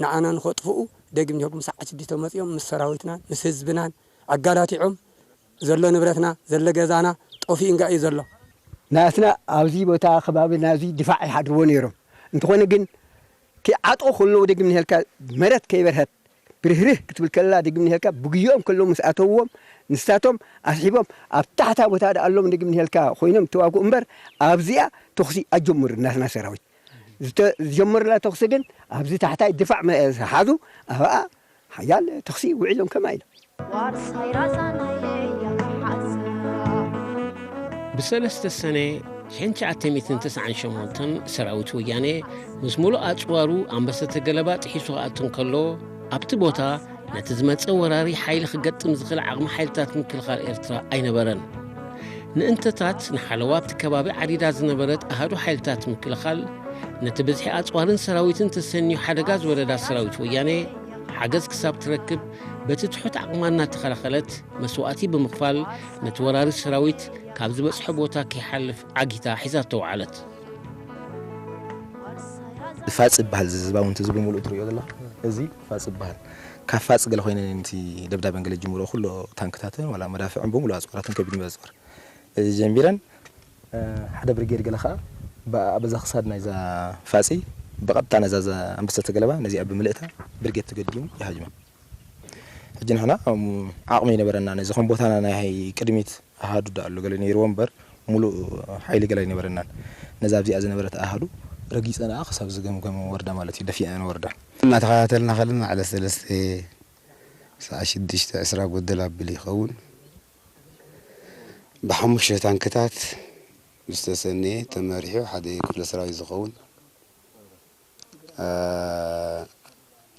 ንዓና ንኸጥፍኡ ደጊም ኔርኩም ሰዓት ሽዱሽተ መጺኦም ምስ ሰራዊትናን ምስ ህዝብናን ኣጋላቲዖም ዘሎ ንብረትና ዘሎ ገዛና ጠፊኡ እንጋ እዩ ዘሎ። ናትና ኣብዚ ቦታ ከባቢ ናዚ ድፋዕ ይሓድርዎ ነይሮም። እንተኾነ ግን ክዓጦ ከለዉ ደጊም ንሄልካ መረት ከይበርሀት ብርህርህ ክትብል ከላ ደጊም ንሄልካ ብግዮኦም ከለዉ ምስ ኣተውዎም ንሳቶም ኣስሒቦም ኣብ ታሕታ ቦታ ደኣሎም ደጊም ንሄልካ ኮይኖም ተዋግኡ እምበር ኣብዚኣ ተኹሲ ኣጀምሩ ናትና ሰራዊት ዝጀመሩላ ተኹሲ ግን ኣብዚ ታሕታይ ድፋዕ ዝሓዙ ኣብኣ ሓያል ተኹሲ ውዒሎም ከማ ኢሎም። ዋርሳይ ራዛናየ ያመሓዛ ብሰለስተ ሰነ ሽሕን ትሽዓተ ሚእትን ተስዓን ሸሞንተን ሰራዊት ወያነ ምስ ሙሉእ ኣጽዋሩ ኣንበሰተ ገለባ ጥሒሱ ክኣቱ እንከሎ ኣብቲ ቦታ ነቲ ዝመጸ ወራሪ ሓይሊ ክገጥም ዝኽእል ዓቕሚ ሓይልታት ምክልኻል ኤርትራ ኣይነበረን። ንእንተታት ንሓለዋ ኣብቲ ከባቢ ዓዲዳ ዝነበረት ኣሃዱ ሓይልታት ምክልኻል ነቲ ብዝሒ ኣጽዋርን ሰራዊትን ተሰንዩ ሓደጋ ዝወረዳ ሰራዊት ወያነ ሓገዝ ክሳብ ትረክብ በቲ ትሑት ዓቕማ እናተኸላኸለት መስዋእቲ ብምኽፋል ነቲ ወራሪ ሰራዊት ካብ ዝበጽሖ ቦታ ከይሓልፍ ዓጊታ ሒዛቶ ወዓለት። ፋፅ ይበሃል እዚ ዝባውንቲ እዚ ብምሉእ ትሪኦ ዘለኻ እዚ ፋፅ ይበሃል። ካብ ፋፅ ገለ ኮይነ ነቲ ደብዳበን ገለ ጅምሮ ኩሎ ታንክታትን ዋላ መዳፍዕን ብምሉእ ኣፅዋራትን ከቢድ መፅዋር እዚ ጀሚረን ሓደ ብርጌድ ገለ ከዓ በዛ ክሳድ ናይዛ ፋፂ ብቐጥታ ነዛ ኣንበሰተ ገለባ ነዚኣ ብምልእታ ብርጌድ ተገዲሙ ይሃጅማ። ሕጂ ንሕና ዓቕሚ ይነበረና ነዚ ከም ቦታና ናይ ቅድሚት ኣሃዱ ዳ ኣሎ ገለ ነይርዎ እምበር ሙሉእ ሓይሊ ገለ ኣይነበረናን። ነዛ ኣብዚኣ ዝነበረት ኣሃዱ ረጊፀንኣ ክሳብ ዝገምገመ ወርዳ ማለት እዩ ደፊኣና ንወርዳ። እናተኸታተልና ከለና ዕለት ሰለስተ ሰዓት ሽዱሽተ ዕስራ ጎደል ኣብል ይኸውን። ብሓሙሽተ ታንክታት ዝተሰነየ ተመሪሑ ሓደ ክፍለ ሰራዊት ዝኸውን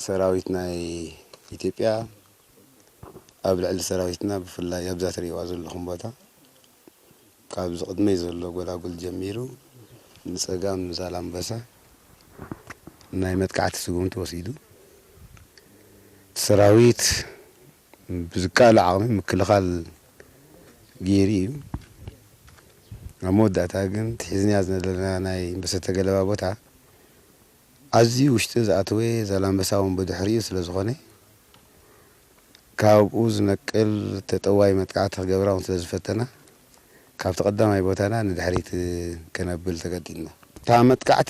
ሰራዊት ናይ ኢትዮጵያ ኣብ ልዕሊ ሰራዊትና ብፍላይ ኣብዛ ትሪእዋ ዘለኹም ቦታ ካብ ዝቕድመይ ዘሎ ጎላጉል ጀሚሩ ንፀጋም ንዛላምበሳ ናይ መጥቃዕቲ ስጉምቲ ወሲዱ እቲ ሰራዊት ብዝከኣሎ ዓቕሚ ምክልኻል ገይሩ እዩ። ኣብ መወዳእታ ግን እቲ ሒዝናያ ዝነበርና ናይ ኣንበሰተ ገለባ ቦታ ኣዝዩ ውሽጢ ዝኣተወ ዛላምበሳ እውን ብድሕሪኡ ስለ ዝኾነ ካብኡ ዝነቅል ተጠዋይ መጥቃዕቲ ክገብራ እውን ስለ ዝፈተና ካብቲ ቀዳማይ ቦታና ንድሕሪት ከነብል ተገዲድና። እታ መጥቃዕቲ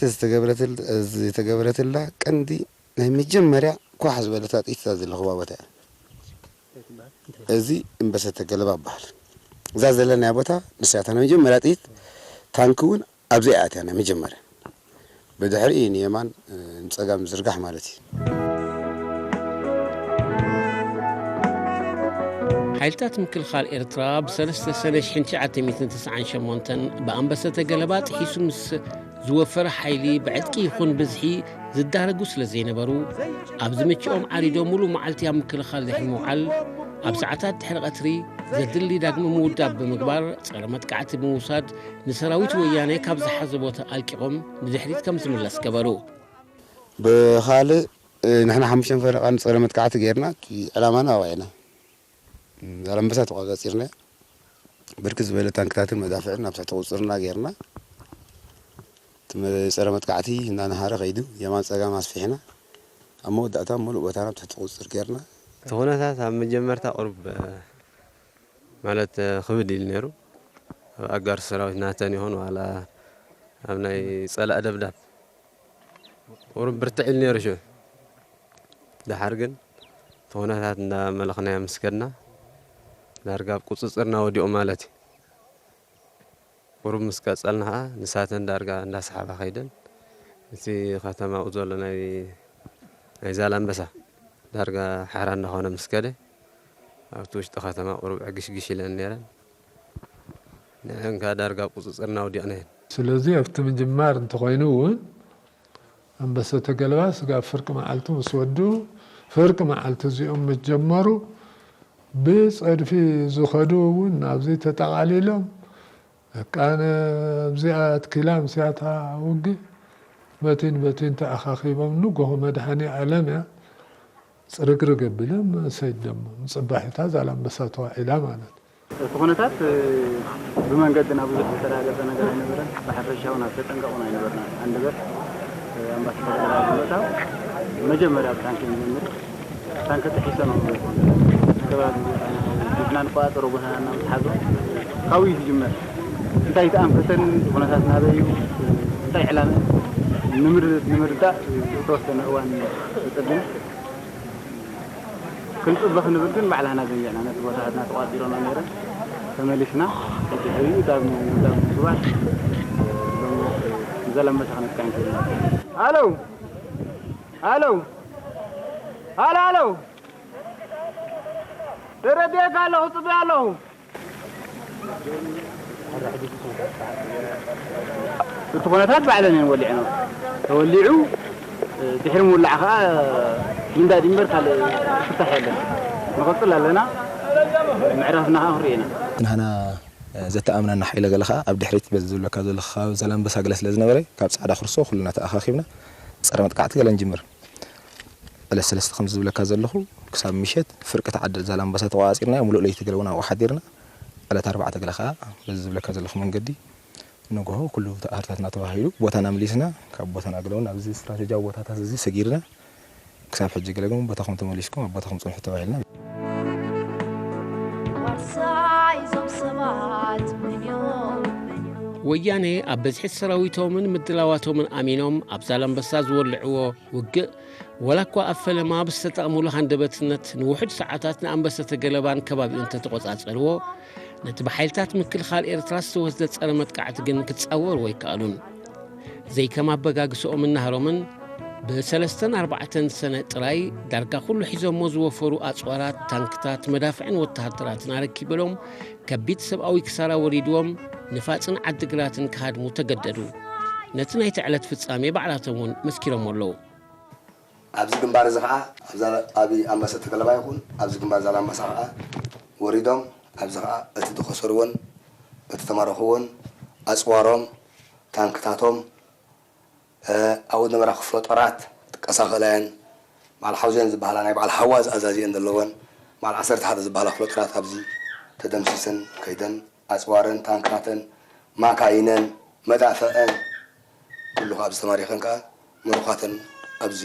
ዝተገበረትላ ቀንዲ ናይ መጀመርያ ኳሕ ዝበለታ ጥይት እዛ ዘለኹዋ ቦታ እያ። እዚ እምበሰተ ገለባ ይበሃል። እዛ ዘለናያ ቦታ ንሳ እያ እታ ናይ መጀመርያ ጥይት። ታንኪ እውን ኣብዚኣ እያ ኣትያ ናይ መጀመርያ። ብድሕሪኡ እዩ ንየማን ንፀጋም ዝርጋሕ ማለት እዩ። ሓይልታት ምክልኻል ኤርትራ ብ ሰለስተ ሰነ ሽሕን ትሽዓተ ሚእትን ተስዓን ሸሞንተን ብኣንበሰተ ገለባ ጥሒሱ ምስ ዝወፈረ ሓይሊ ብዕጥቂ ይኹን ብዝሒ ዝዳረጉ ስለ ዘይነበሩ ኣብ ዝምችኦም ዓሪዶም ሙሉእ መዓልቲ ኣብ ምክልኻል ድሕሪ ምውዓል ኣብ ሰዓታት ድሕሪ ቀትሪ ዘድሊ ዳግመ ምውዳብ ብምግባር ጸረ መጥቃዕቲ ብምውሳድ ንሰራዊት ወያነ ካብ ዝሓዞ ቦታ ኣልቂቖም ንድሕሪት ከም ዝምለስ ገበሩ። ብኻልእ ንሕና ሓሙሽተ ፈረቓ ንጸረ መጥቃዕቲ ጌርና ዕላማና ኣውዒና ዛላምበሳ ተቋጻጺርና ብርክት ዝበለ ታንክታትን መዳፍዕን ኣብ ትሕቲ ቁፅርና ጌርና እቲ መ-፣ ጸረ መጥቃዕቲ እናነሃረ ከይዱ፣ የማን ጸጋም ኣስፊሕና፣ ኣብ መወዳእታ ምሉእ ቦታና ትሕቲ ቁጽጽር ጌርና። እቲ ኩነታት ኣብ መጀመርታ ቁሩብ፣ እ፣ ማለት፣ እ፣ ክብድ ኢሉ ነይሩ። ኣብ ኣጋር ሰራዊት ናተን ይኹን ዋላ ኣብ ናይ ጸላእ ደብዳብ ቁሩብ ብርትዕ ኢሉ ነይሩ። ሽዑ ደሓር ግን እቲ ኩነታት እንዳመለኽናዮ ምስ ከድና፣ ዳርጋ ኣብ ቁጽጽርና ወዲቑ ማለት እዩ። ቁሩብ ምስ ቀጸልና ኸዓ፣ ንሳተን ዳርጋ እንዳሰሓባ ከይደን፣ እቲ ከተማኡ ዘሎ ናይ፣ ናይ ዛላምበሳ ዳርጋ ሓራ እንዳኾነ ምስ ከደ፣ ኣብቲ ውሽጢ ከተማ ቁሩብ ዕግሽግሽ ኢለን ነይረን። ንዕን ከኣ ዳርጋ ኣብ ቁጽጽርና ወዲቕናየን። ስለዚ ኣብቲ ምጅማር እንተኾይኑ እውን፣ ኣንበሰተ ገለባ ስጋብ ፍርቂ መዓልቲ ምስ ወዱ፣ ፍርቂ መዓልቲ እዚኦም ምስ ጀመሩ፣ ብጸድፊ ዝኸዱ እውን ናብዚ ተጠቓሊሎም፣ በቃ፣ ነ-፣ ኣብዚኣ ትኪላ ምስያ እታ ውግእ፣ በቲን በቲን ተኣኻኺቦም፣ ንጎሆ መድኃኔ ዓለም እያ፣ ጽርግርግ ኣቢሎም ሰይድ ደሞ፣ ንጽባሒታ ዛላምበሳ ተዋዒላ ማለት። እቲ ኩነታት፣ እ፣ ብመንገድና ብዙሕ ዝተረጋገጸ ነገር ኣይነበረን። ብሓፈሻ እውን ኣብ ተጠንቀቕ እውን ኣይነበርናን። ኣንደበት፣ እ፣ ኣምባሳደር ገለባ ብምእታው መጀመርያ ኣብ ታንኪ ንጀምር። ታንኪ ጥሒሶም ኣብ ከባቢ ቦታና፣ ንሕና ንቆጻጸሮ ቦታና ምስ ሓዙ፣ ካብኡ እዩ ዝጅመር። እንታይ ተኣንፈተን፣ እቲ ኩነታት ናበይ እዩ፣ እንታይ ዕላመ ንምር-፣ ንምርዳእ ዝተወሰነ እዋን ተጸቢና። ክንጽበ ክንብል ግን ባዕላና ዘንጊዕና፣ ነቲ ቦታታትና ተቋጺሮና ነይረን። ተመሊስና፣ ድሕሪኡ ዳግም፣ ዳግም ስባሕ፣ ሎሚ ንዛላምበሳ ክነጥቅዕ እንክእል ኢና። ሃሎ! ሃሎ! ሃሎ! ሃሎ! ተረዲኤካ ኣለኹ፣ ጽበ ኣለኹ። እቲ ኩነታት ባዕለን እየን ወሊዐን። ተወሊዑ፣ ድሕሪ ምውላዕ ኸዓ ምንዳድ እምበር ካልእ ፍታሕ የለን። ንቐጽል ኣለና፣ ምዕራፍና ኸዓ ክንርኢ ኢና። እቲ ንሃና ዘተኣምነና ሓይለ ገለ ኸዓ ኣብ ድሕሪት በዚ ዝብለካ ዘለኹ ከባቢ ዛላምበሳ ገለ ስለ ዝነበረ፣ ካብ ጻዕዳ ኩርሶ ኩልና ተኣኻኺብና ጸረ መጥቃዕቲ ገለ ንጅምር። ዕለት ሰለስተ ከም ዝብለካ ዘለኹ፣ ክሳብ ምሸት ፍርቂ ተዓዲ ዛላምበሳ ተቆጻጺርናዮ፣ ሙሉእ ለይቲ ገለ እውን ኣብኡ ሓዲርና። ዕለት ኣርባዕተ ገለ ኸዓ በዚ ዝብለካ ዘለኹ መንገዲ ንግሆ ኩሉ ተኣሃርታትና ተባሂሉ ቦታና መሊስና፣ ካብ ቦታና ገለ እውን ኣብዚ ስትራቴጂያዊ ቦታታት እዚ ሰጊርና፣ ክሳብ ሕጂ ገለ ግን ቦታኹም ተመሊስኩም ኣብ ቦታኹም ጽንሑ ተባሂልና። ዋርሳ እዞም ሰባት መን እዮም? ወያነ ኣብ በዝሒ ሰራዊቶምን ምድላዋቶምን ኣሚኖም ኣብ ዛላምበሳ ዝወልዕዎ ውግእ፣ ወላ እኳ ኣብ ፈለማ ብዝተጠቕምሉ ሃንደበትነት ንውሑድ ሰዓታት ንኣንበሰተ ገለባን ከባቢኡን እንተተቖጻጸርዎ፣ ነቲ ብሓይልታት ምክልኻል ኤርትራ ዝተወስደ ጸረ መጥቃዕቲ ግን ክጻወርዎ ኣይከኣሉን። ዘይከም ኣበጋግስኦምን ናህሮምን፣ ብሰለስተን ኣርባዕተን ሰነ ጥራይ ዳርጋ ኩሉ ሒዞሞ ዝወፈሩ ኣጽዋራት፣ ታንክታት፣ መዳፍዕን ወተሃደራትን ኣረኪበሎም፣ ከቢድ ሰብኣዊ ክሳራ ወሪድዎም፣ ንፋጽን ዓድግራትን ክሃድሙ ተገደዱ። ነቲ ናይቲ ዕለት ፍጻሜ ባዕላቶም እውን መስኪሮሞ ኣለዉ። ኣብዚ ግንባር እዚ ኸዓ፣ ኣብዛ፣ ኣብ ኣንበሰተ ገለባ ይኹን፣ ኣብዚ ግንባር ዛላምበሳ ኸዓ ወሪዶም፣ ኣብዚ ኸዓ እቲ ዝኸሰርዎን እቲ ተማረኽዎን ኣጽዋሮም፣ ታንክታቶም፣ እ፣ ኣብኡ ዝነበራ ክፍለ ጦራት ጥቀሳ ክእላ እየን። በዓል ሓውዜን ዝበሃላ ናይ በዓል ሓዋዝ ኣዛዚአን ዘለወን፣ በዓል ዓሰርተ ሓደ ዝበሃላ ክፍለ ጦራት ኣብዚ ተደምሲሰን ከይደን፣ ኣጽዋረን፣ ታንክታተን፣ ማካይነን፣ መዳፍዐን፣ ኩሉ ካብ ዝተማሪኸን ከኣ ምሩኻተን ኣብዚ፣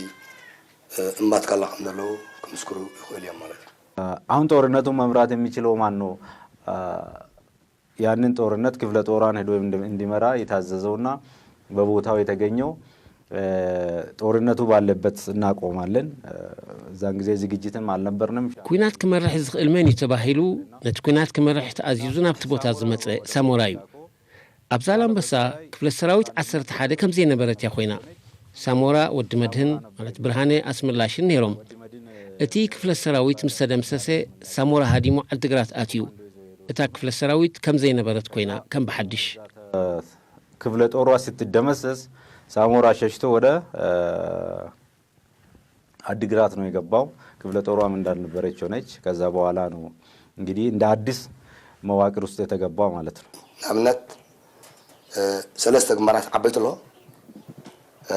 እ፣ እምባትካላ ከም ዘለዉ ክምስክሩ ይኽእሉ እዮም ማለት እዩ። አሁን ጦርነቱን መምራት የሚችለው ማን ነው? ያንን ጦርነት ክፍለ ጦሯን ሄዶ እንዲ-፣ እንዲመራ የታዘዘውና በቦታው የተገኘው፣ እ፣ ጦርነቱ ባለበት እናቆማለን። እ፣ እዛን ጊዜ ዝግጅትም አልነበርንም። ኲናት ክመርሕ ዝኽእል መን እዩ ተባሂሉ፣ ነቲ ኲናት ክመርሕ ተኣዚዙ ናብቲ ቦታ ዝመጸ ሳሞራ እዩ። ኣብ ዛላምበሳ ክፍለ ሰራዊት ዓሰርተ ሓደ ከም ዘይነበረት እያ ኮይና። ሳሞራ ወዲ መድህን፣ ማለት ብርሃነ ኣስመላሽን ነይሮም። እቲ ክፍለ ሰራዊት ምስ ተደምሰሰ፣ ሳሞራ ሃዲሙ ዓድግራት ኣትዩ። እታ ክፍለ ሰራዊት ከም ዘይነበረት ኮይና፣ ከም ብሓድሽ። ክፍለ ጦሯ ስትደመሰስ ሳሞራ ሸሽቶ ወደ፣ እ፣ አድግራት ነው የገባው። ክፍለ ጦሯም እንዳልነበረች ሆነች። ከዛ በኋላ ነው እንግዲህ እንደ አዲስ መዋቅር ውስጥ የተገባው ማለት ነው። ንኣብነት፣ እ፣ ሰለስተ ግንባራት ዓበይቲ ኣሎ። እ፣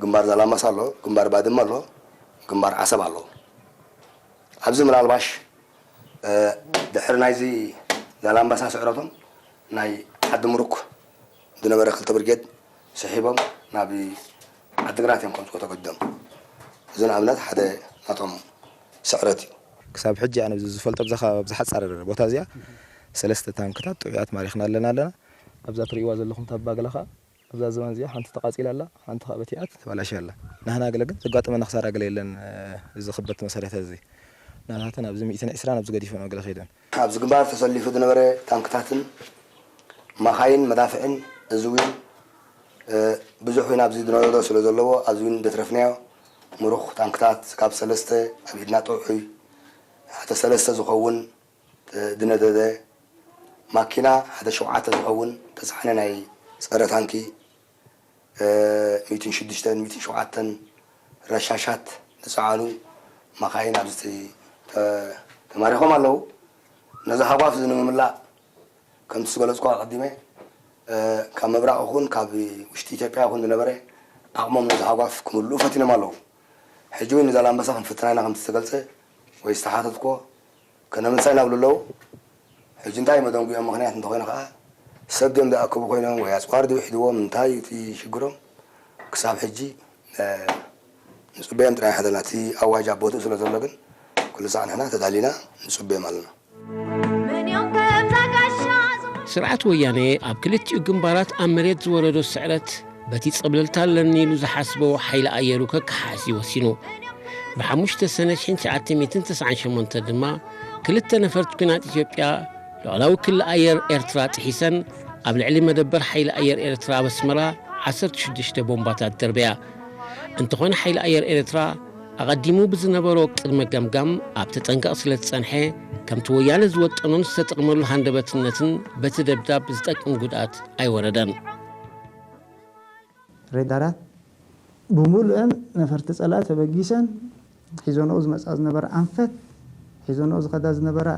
ግንባር ዛላምበሳ ኣሎ፣ ግንባር ባድመ ኣሎ፣ ግንባር ዓሰብ ኣሎ። ኣብዚ ምናልባሽ፣ እ፣ ድሕሪ ናይዚ ዛላምበሳ ስዕረቶም ናይ ዓዲ ምሩክ ዝነበረ ክልተ ብርጌድ ስሒቦም ናብ ዓድግራት እዮም ከምፅኡ ተገዲዶም። እዚ ንኣብነት ሓደ ናቶም ስዕረት እዩ። ክሳብ ሕጂ ኣነ ዝፈልጦ ብዛኻ ኣብዚ ሓፃር ቦታ እዚኣ ሰለስተ ታንክታት ጥዑያት ማሪኽና ኣለና ኣለና። ኣብዛ ትርእይዋ ዘለኹም ታባግላ ከዓ ኣብዛ ዝባን እዚኣ ሓንቲ ተቃፂላ ኣላ፣ ሓንቲ ከዓ በቲኣት ተባላሽያ ኣላ። ናህና ገለ ግን ዘጋጠመና ክሳራ ገለ የለን። እዚ ክበት መሳርያታት እዚ ናታተን ኣብዚ ሚእትን ዕስራን ኣብዚ ገዲፈን ገለ ከይደን። ኣብዚ ግንባር ተሰሊፉ ዝነበረ ታንክታትን ማኻይን መዳፍዕን እዚ እውን ብዙሕ እውን ኣብዚ ዝነረዶ ስለ ዘለዎ ኣብዚ እውን ደትረፍናዮ ምሩኽ ታንክታት ካብ ሰለስተ ኣብ ኢድና ጥዑይ ሓደ ሰለስተ ዝኸውን ዝነደደ ማኪና ሓደ ሸውዓተ ዝኸውን ተፃዕነ ናይ ፀረ ታንኪ ሚእትን ሽዱሽተን ሚእትን ሸውዓተን ረሻሻት ዝፀዓኑ መኻይን ኣብዚ ተማሪኾም ኣለዉ። ነዚ ሃጓፍ እዚ ንምምላእ ከምቲ ዝገለፅኩ ኣቐዲመ ካብ ምብራቕ ይኹን ካብ ውሽጢ ኢትዮጵያ ይኹን ዝነበረ ዓቕሞም ነዚ ሃጓፍ ክምልኡ ፈቲኖም ኣለዉ። ሕጂ እውን ንዛላምበሳ ክንፍትና ኢና ከምቲ ዝተገልፀ ወይ ዝተሓተትኮ ከነምልሳ ኢና ብሉ ኣለዉ። ሕጂ እንታይ መደንጉኦም ምኽንያት እንተኾይኑ ከዓ ሰብ ድዮም ዝኣከቡ ኮይኖም ወይ ኣፅዋር ድውሒድዎም እንታይ እቲ ሽግሮም ክሳብ ሕጂ ንፅበዮም ጥራይ ሓደና እቲ ኣዋጅ ኣብ ቦትኡ ስለ ዘሎ ግን ኩሉ ሳዕ ንሕና ተዳሊና ንፅበዮም ኣለና። ስርዓት ወያነ ኣብ ክልቲኡ ግንባራት ኣብ መሬት ዝወረዶ ስዕረት በቲ ጸብለልታ ኣለኒ ኢሉ ዝሓስቦ ሓይሊ ኣየሩ ከከሓሲ ወሲኑ። ብ5 ሰነ 1998 ድማ ክልተ ነፈርቲ ኲናት ኢትዮጵያ ልዑላዊ ክሊ ኣየር ኤርትራ ጥሒሰን ኣብ ልዕሊ መደበር ሓይሊ ኣየር ኤርትራ ኣብ ኣስመራ 16 ቦምባታት ደርበያ። እንተኾነ ሓይሊ ኣየር ኤርትራ ኣቐዲሙ ብዝነበሮ ቅድመ ገምጋም ኣብ ተጠንቀቕ ስለ ዝጸንሐ፣ ከምቲ ወያነ ዝወጠኖን ዝተጠቕመሉ ሃንደበትነትን በቲ ደብዳብ ዝጠቅም ጉድኣት ኣይወረደን። ሬዳራት ብምሉእን ነፈርቲ ጸላኢ ተበጊሰን ሒዞንኦ ዝመጻ ዝነበራ ኣንፈት ሒዞንኦ ዝኸዳ ዝነበራ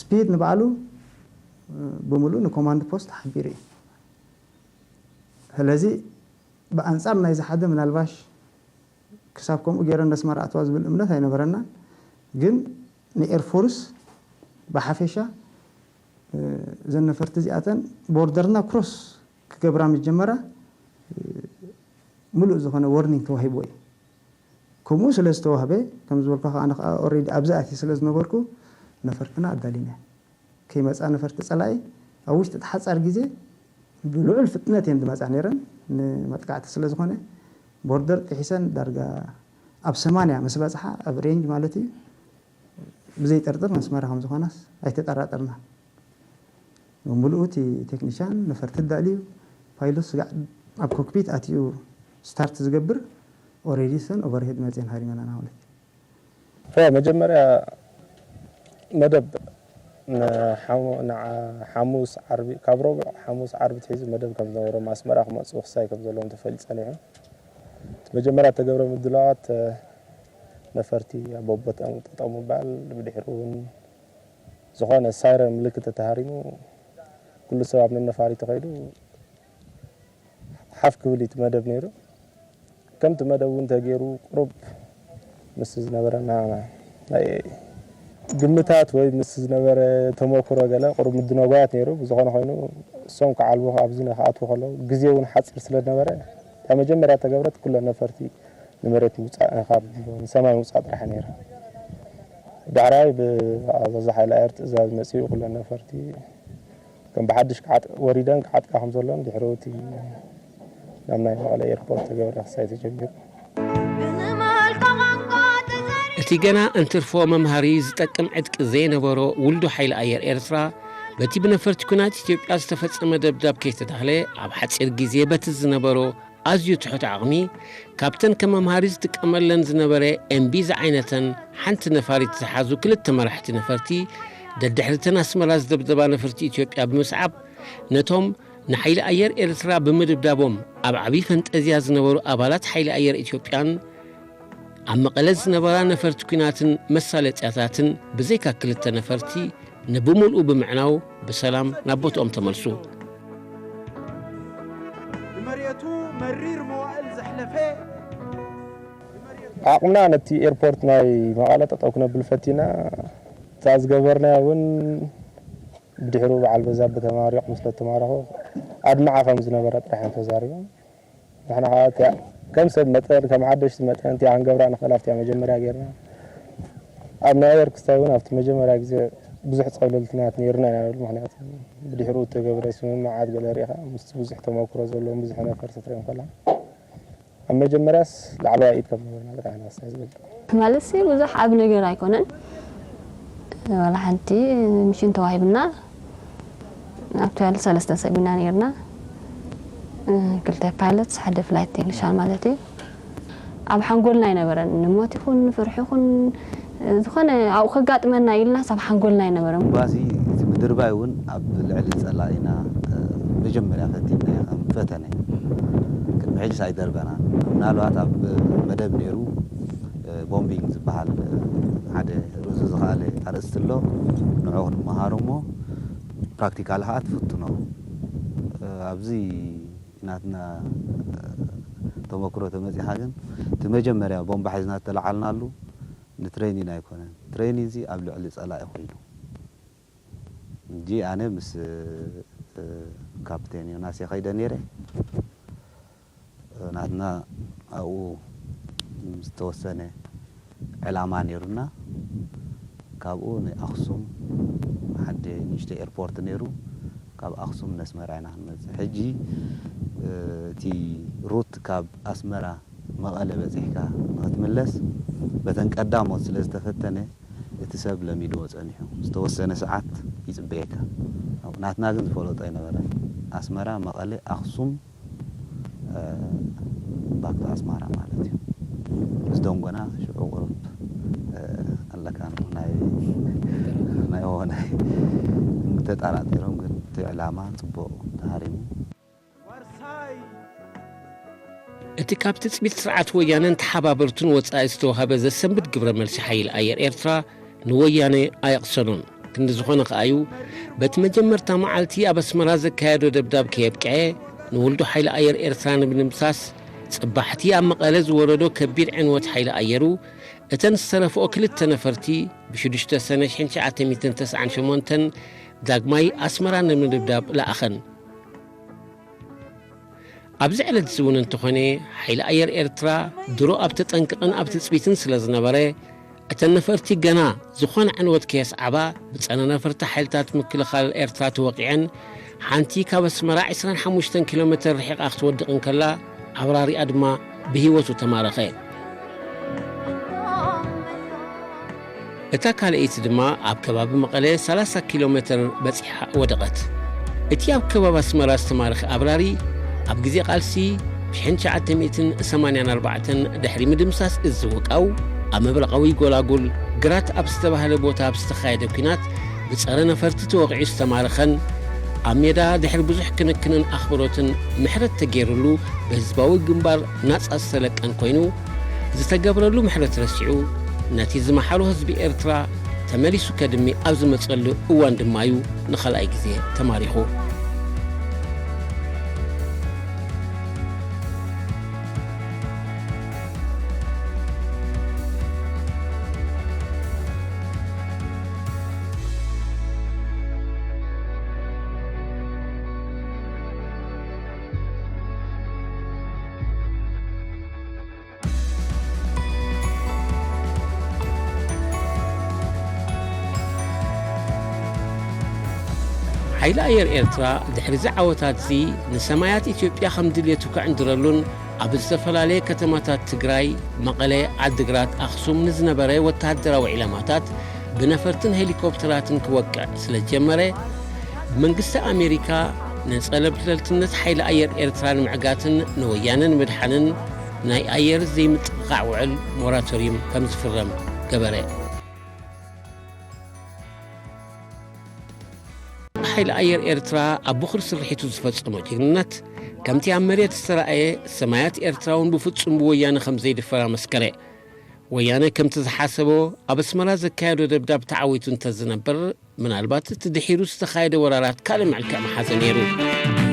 ስፒድ ንባዕሉ ብምሉእ ንኮማንድ ፖስት ሓቢሩ እዩ። ስለዚ ብኣንጻር ናይዚ ሓደ ምናልባሽ ክሳብ ከምኡ ገይረን ነስመራ ኣትዋ ዝብል እምነት ኣይነበረናን። ግን ንኤርፎርስ ብሓፈሻ እዘን ነፈርቲ እዚኣተን ቦርደርና ክሮስ ክገብራ ምስ ጀመራ ምሉእ ዝኾነ ወርኒንግ ተዋሂብዎ እዩ። ከምኡ ስለ ዝተዋህበ ከም ዝበልኩ ከዓ ኣነ ከዓ ኦሬዲ ኣብዚ ኣትየ ስለ ዝነበርኩ ነፈርትና ኣዳሊና ከይመፃ ነፈርቲ ፀላኢ ኣብ ውሽጢ እቲ ሓፃር ግዜ ብልዑል ፍጥነት እየን ዝመፃ ነይረን ንመጥቃዕቲ ስለ ዝኾነ ቦርደር ጥሒሰን ዳርጋ ኣብ ሰማንያ ምስ በፅሓ ኣብ ሬንጅ ማለት እዩ ብዘይ ጥርጥር ንኣስመራ ከም ዝኾናስ ኣይተጠራጠርናን። ብምሉኡ እቲ ቴክኒሻን ነፈርቲ ኣዳልዩ ፓይሎት ስጋዕ ኣብ ኮክፒት ኣትዩ ስታርት ዝገብር ኦሬዲ ሰን ኦቨርሄድ መፅየን ሃሪመናና ማለት እዩ። መጀመርያ መደብ ንሓሙስ ዓርቢ ካብ ረቡዕ ሓሙስ ዓርቢ ትሒዙ መደብ ከም ዝነበሮም ኣስመራ ክመፁ ክሳይ ከም ዘለዎም ተፈሊጡ ፀኒሑ። እቲ መጀመርያ እተገብረ ምድላዋት ነፈርቲ ኣብ በቦትኦም ጠጠው ምባል ብድሕሪ እውን ዝኾነ ሳይረን ምልክት ተተሃሪሙ ኩሉ ሰብ ኣብ ነነፋሪቱ ከይዱ ሓፍ ክብል እዩ እቲ መደብ ነይሩ። ከምቲ መደብ እውን ተገይሩ ቁሩብ ምስ ዝነበረና ናይ ግምታት ወይ ምስ ዝነበረ ተመክሮ ገለ ቁሩብ ምድንጓያት ነይሩ። ብዝኾነ ኮይኑ እሶም ክዓልቡ ኣብዚ ንክኣትዉ ከለዉ ግዜ እውን ሓፂር ስለ ዝነበረ እታ መጀመርያ ተገብረት ኩለን ነፈርቲ ንመሬት ምውፃእ ካብ ንሰማይ ምውፃእ ጥራሕ ነይራ። ዳሕራይ ብኣዛዚ ሓይሊ ኣየር ትእዛዝ መፂኡ ኩለን ነፈርቲ ከም ብሓድሽ ክዓጥ- ወሪደን ክዓጥቃ ከም ዘሎን ድሕሪ እቲ ናብ ናይ መቐለ ኤርፖርት ተገብረ ክሳይ ተጀሚሩ። እቲ ገና እንትርፎ መምሃሪ ዝጠቅም ዕጥቂ ዘይነበሮ ውልዶ ሓይሊ ኣየር ኤርትራ በቲ ብነፈርቲ ኲናት ኢትዮጵያ ዝተፈጸመ ደብዳብ ከይተዳህለ ኣብ ሓጺር ግዜ በቲ ዝነበሮ ኣዝዩ ትሑት ዓቕሚ ካብተን ከም መምሃሪ ዝጥቀመለን ዝነበረ ኤምቢ ዝዓይነተን ሓንቲ ነፋሪት ዝሓዙ ክልተ መራሕቲ ነፈርቲ ደድሕሪተን ኣስመራ ዝደብደባ ነፈርቲ ኢትዮጵያ ብምስዓብ ነቶም ንሓይሊ ኣየር ኤርትራ ብምድብዳቦም ኣብ ዓብዪ ፈንጠዝያ ዝነበሩ ኣባላት ሓይሊ ኣየር ኢትዮጵያን ኣብ መቐለ ዝነበራ ነፈርቲ ኲናትን መሳለጥያታትን ብዘይካ ክልተ ነፈርቲ ንብምልኡ ብምዕናው ብሰላም ናብ ቦትኦም ተመልሱ። ንመሬቱ መሪር መዋእል ዘሕለፈ ዓቕምና ነቲ ኤርፖርት ናይ መቐለ ጠጠው ክነብል ፈቲና እታ ዝገበርናያ እውን ብድሕሩ በዓል በዛብህ ተማሪቑ ምስ ለተማረኹ ኣድማዓ ከም ዝነበረ ጥራሕ እዮም ተዛሪቦም። ንሕና ከዓ እቲኣ ከም ሰብ መጠን፣ ከም ሓደሽቲ መጠን እቲኣ ክንገብራ ንኽእል ኣብቲኣ መጀመርያ ጌርና። ኣብ ናይ ኣየር ክስታይ እውን ኣብቲ መጀመርያ ግዜ ብዙሕ ጸብለልትናት ነይሩና ኢና ንብል። ምኽንያቱ ብድሕሪኡ እተገብረ ስምምዓት ገለ ርኢኻ፣ ምስቲ ብዙሕ ተመክሮ ዘለዎም ብዙሕ ነፈርቲ ክትርኢ እንከላ፣ ኣብ መጀመርያስ ላዕለዋይ ኢድ ከም ነበርና ጥራሕ ኢና ክስታይ ዝብል። ማለት ሲ ብዙሕ ዓቢ ነገር ኣይኮነን። ዋላ ሓንቲ ሚሽን ተዋሂብና፣ ኣብቲ ያለ ሰለስተ ሰብ ኢና ነይርና። ክልተ ፓይለት፣ ሓደ ፍላይት ቴክኒሻን ማለት እዩ። ኣብ ሓንጎልና ኣይነበረን። ንሞት ይኹን፣ ፍርሒ ይኹን፣ ዝኾነ ኣብኡ ከጋጥመና ኢልናስ ኣብ ሓንጎልና ኣይነበረን። እምባሲ እቲ ምድርባይ እውን ኣብ ልዕሊ ጸላኢና፣ እ፣ መጀመርያ ፈቲንናዮ ከም ፈተነ። ቅድሚ ሕጅስ ኣይደርበናን። ምናልባት ኣብ መደብ ነይሩ፣ እ፣ ቦምቢንግ ዝበሃል፣ እ፣ ሓደ ርእሱ ዝኸኣለ ኣርእስቲ ኣሎ። ንዑ ክንመሃሮ እሞ ፕራክቲካል ኸዓ ትፍትኖ። እ፣ ኣብዚ ናትና፣ እ፣ ተመክሮ ተመጺኻ ግን እቲ መጀመርያ ቦምባ ሒዝና እተለዓልናሉ ንትሬኒን ኣይኮነን። ትሬኒን እዚ ኣብ ልዕሊ ጸላኢ ኮይኑ። እንጂ ኣነ ምስ፣ እ፣ ካፕቴን ዮናስ እየ ኸይደ ነይረ። ናትና ኣብኡ ዝተወሰነ ዕላማ ነይሩና። ካብኡ ንኣኽሱም ሓደ ንእሽቶ ኤርፖርት ነይሩ። ካብ ኣኽሱም ነስመራ ኢና ክንመጽእ። ሕጂ፣ እ፣ እቲ ሩት ካብ ኣስመራ መቐለ በጺሕካ ንኽትምለስ በተን ቀዳሞት ስለ ዝተፈተነ እቲ ሰብ ለሚድዎ ጸኒሑ ዝተወሰነ ሰዓት ይጽበየካ። ናትና ግን ዝፈለጦ ኣይነበረን። ኣስመራ፣ መቐለ፣ ኣኽሱም፣ እ፣ ባክ ቱ ኣስመራ ማለት እዩ። ምስ ደንጎና ሽዑ ቁሩብ፣ እ፣ ኣለካ ናይ፣ ናይ፣ ኦ፣ ናይ ተጠራጢሮም፣ ግን እቲ ዕላማ ጽቡቕ ተሃሪሙ። እቲ ካብ ትጽቢት ስርዓት ወያነን ተሓባበርቱን ወጻኢ ዝተዋህበ ዘሰንብድ ግብረ መልሲ ሓይሊ ኣየር ኤርትራ ንወያነ ኣየቕሰኖን። ክንዲ ዝኾነ ከኣዩ በቲ መጀመርታ መዓልቲ ኣብ ኣስመራ ዘካየዶ ደብዳብ ከየብቅዐ ንውልዶ ሓይሊ ኣየር ኤርትራ ንምድምሳስ ጽባሕቲ ኣብ መቐለ ዝወረዶ ከቢድ ዕንወት ሓይሊ ኣየሩ እተን ዝተረፍኦ ክልተ ነፈርቲ ብሽዱሽተ ሰነ ሽሕን ትሽዓተ ሚእትን ተስዓን ሸሞንተን ዳግማይ ኣስመራ ንምድብዳብ ለኣኸን። ኣብዚ ዕለት እዚ እውን እንተኾነ ሓይሊ ኣየር ኤርትራ ድሮ ኣብ ተጠንቀቕን ኣብ ትጽቢትን ስለ ዝነበረ እተን ነፈርቲ ገና ዝኾነ ዕንወት ከየስዓባ ብጸረ ነፈርቲ ሓይልታት ምክልኻል ኤርትራ ተወቒዐን ሓንቲ ካብ ኣስመራ ዕስራን ሓሙሽተን ኪሎ ሜተር ርሒቓ ክትወድቕ እንከላ ኣብራሪኣ ድማ ብህይወቱ ተማረኸ። እታ ካልኣይቲ ድማ ኣብ ከባቢ መቐለ ሰላሳ ኪሎ ሜተር በጺሓ ወደቐት። እቲ ኣብ ከባቢ ኣስመራ ዝተማረኸ ኣብራሪ ኣብ ግዜ ቃልሲ ሽሕን ትሽዓተ ሚእትን ሰማንያን ኣርባዕተን ድሕሪ ምድምሳስ እዚ ውቃው ኣብ ምብራቓዊ ጎላጉል ግራት ኣብ ዝተባህለ ቦታ ኣብ ዝተኻየደ ኲናት ብጸረ ነፈርቲ ተወቒዑ ዝተማረኸን ኣብ ሜዳ ድሕሪ ብዙሕ ክንክንን ኣኽብሮትን ምሕረት ተገይሩሉ ብህዝባዊ ግንባር ናጻ ዝተለቀን ኮይኑ ዝተገብረሉ ምሕረት ረሲዑ ነቲ ዝመሓሮ ህዝቢ ኤርትራ ተመሊሱ ከድሚ ኣብ ዝመጸሉ እዋን ድማ'ዩ ንኻልኣይ ግዜ ተማሪኹ። ሓይሊ ኣየር ኤርትራ ድሕሪ እዚ ዓወታት እዚ ንሰማያት ኢትዮጵያ ከም ድልየቱ ክዕንድረሉን ኣብ ዝተፈላለየ ከተማታት ትግራይ፣ መቐለ፣ ዓድግራት፣ ኣኽሱም ንዝነበረ ወተሃደራዊ ዒላማታት ብነፈርትን ሄሊኮፕተራትን ክወቅዕ ስለ ዝጀመረ፣ ብመንግስቲ ኣሜሪካ ንጸለምለልትነት ሓይሊ ኣየር ኤርትራ ንምዕጋትን ንወያነ ንምድሓንን ናይ ኣየር ዘይምጥቕቓዕ ውዕል ሞራቶርዩም ከም ዝፍረም ገበረ። ሓይሊ ኣየር ኤርትራ ኣብ ቦኽሪ ስርሒቱ ዝፈጸሞ ጅግንነት ከምቲ ኣብ መሬት ዝተራእየ ሰማያት ኤርትራ እውን ብፍጹም ብወያነ ከም ዘይድፈር ኣመስከረ። ወያነ ከምቲ ዝሓሰቦ ኣብ ኣስመራ ዘካየዶ ደብዳብ ተዓዊቱ እንተዝነብር ምናልባት እቲ ድሒሩ ዝተኻየደ ወራራት ካልእ መልክዕ ምሓዘ ነይሩ።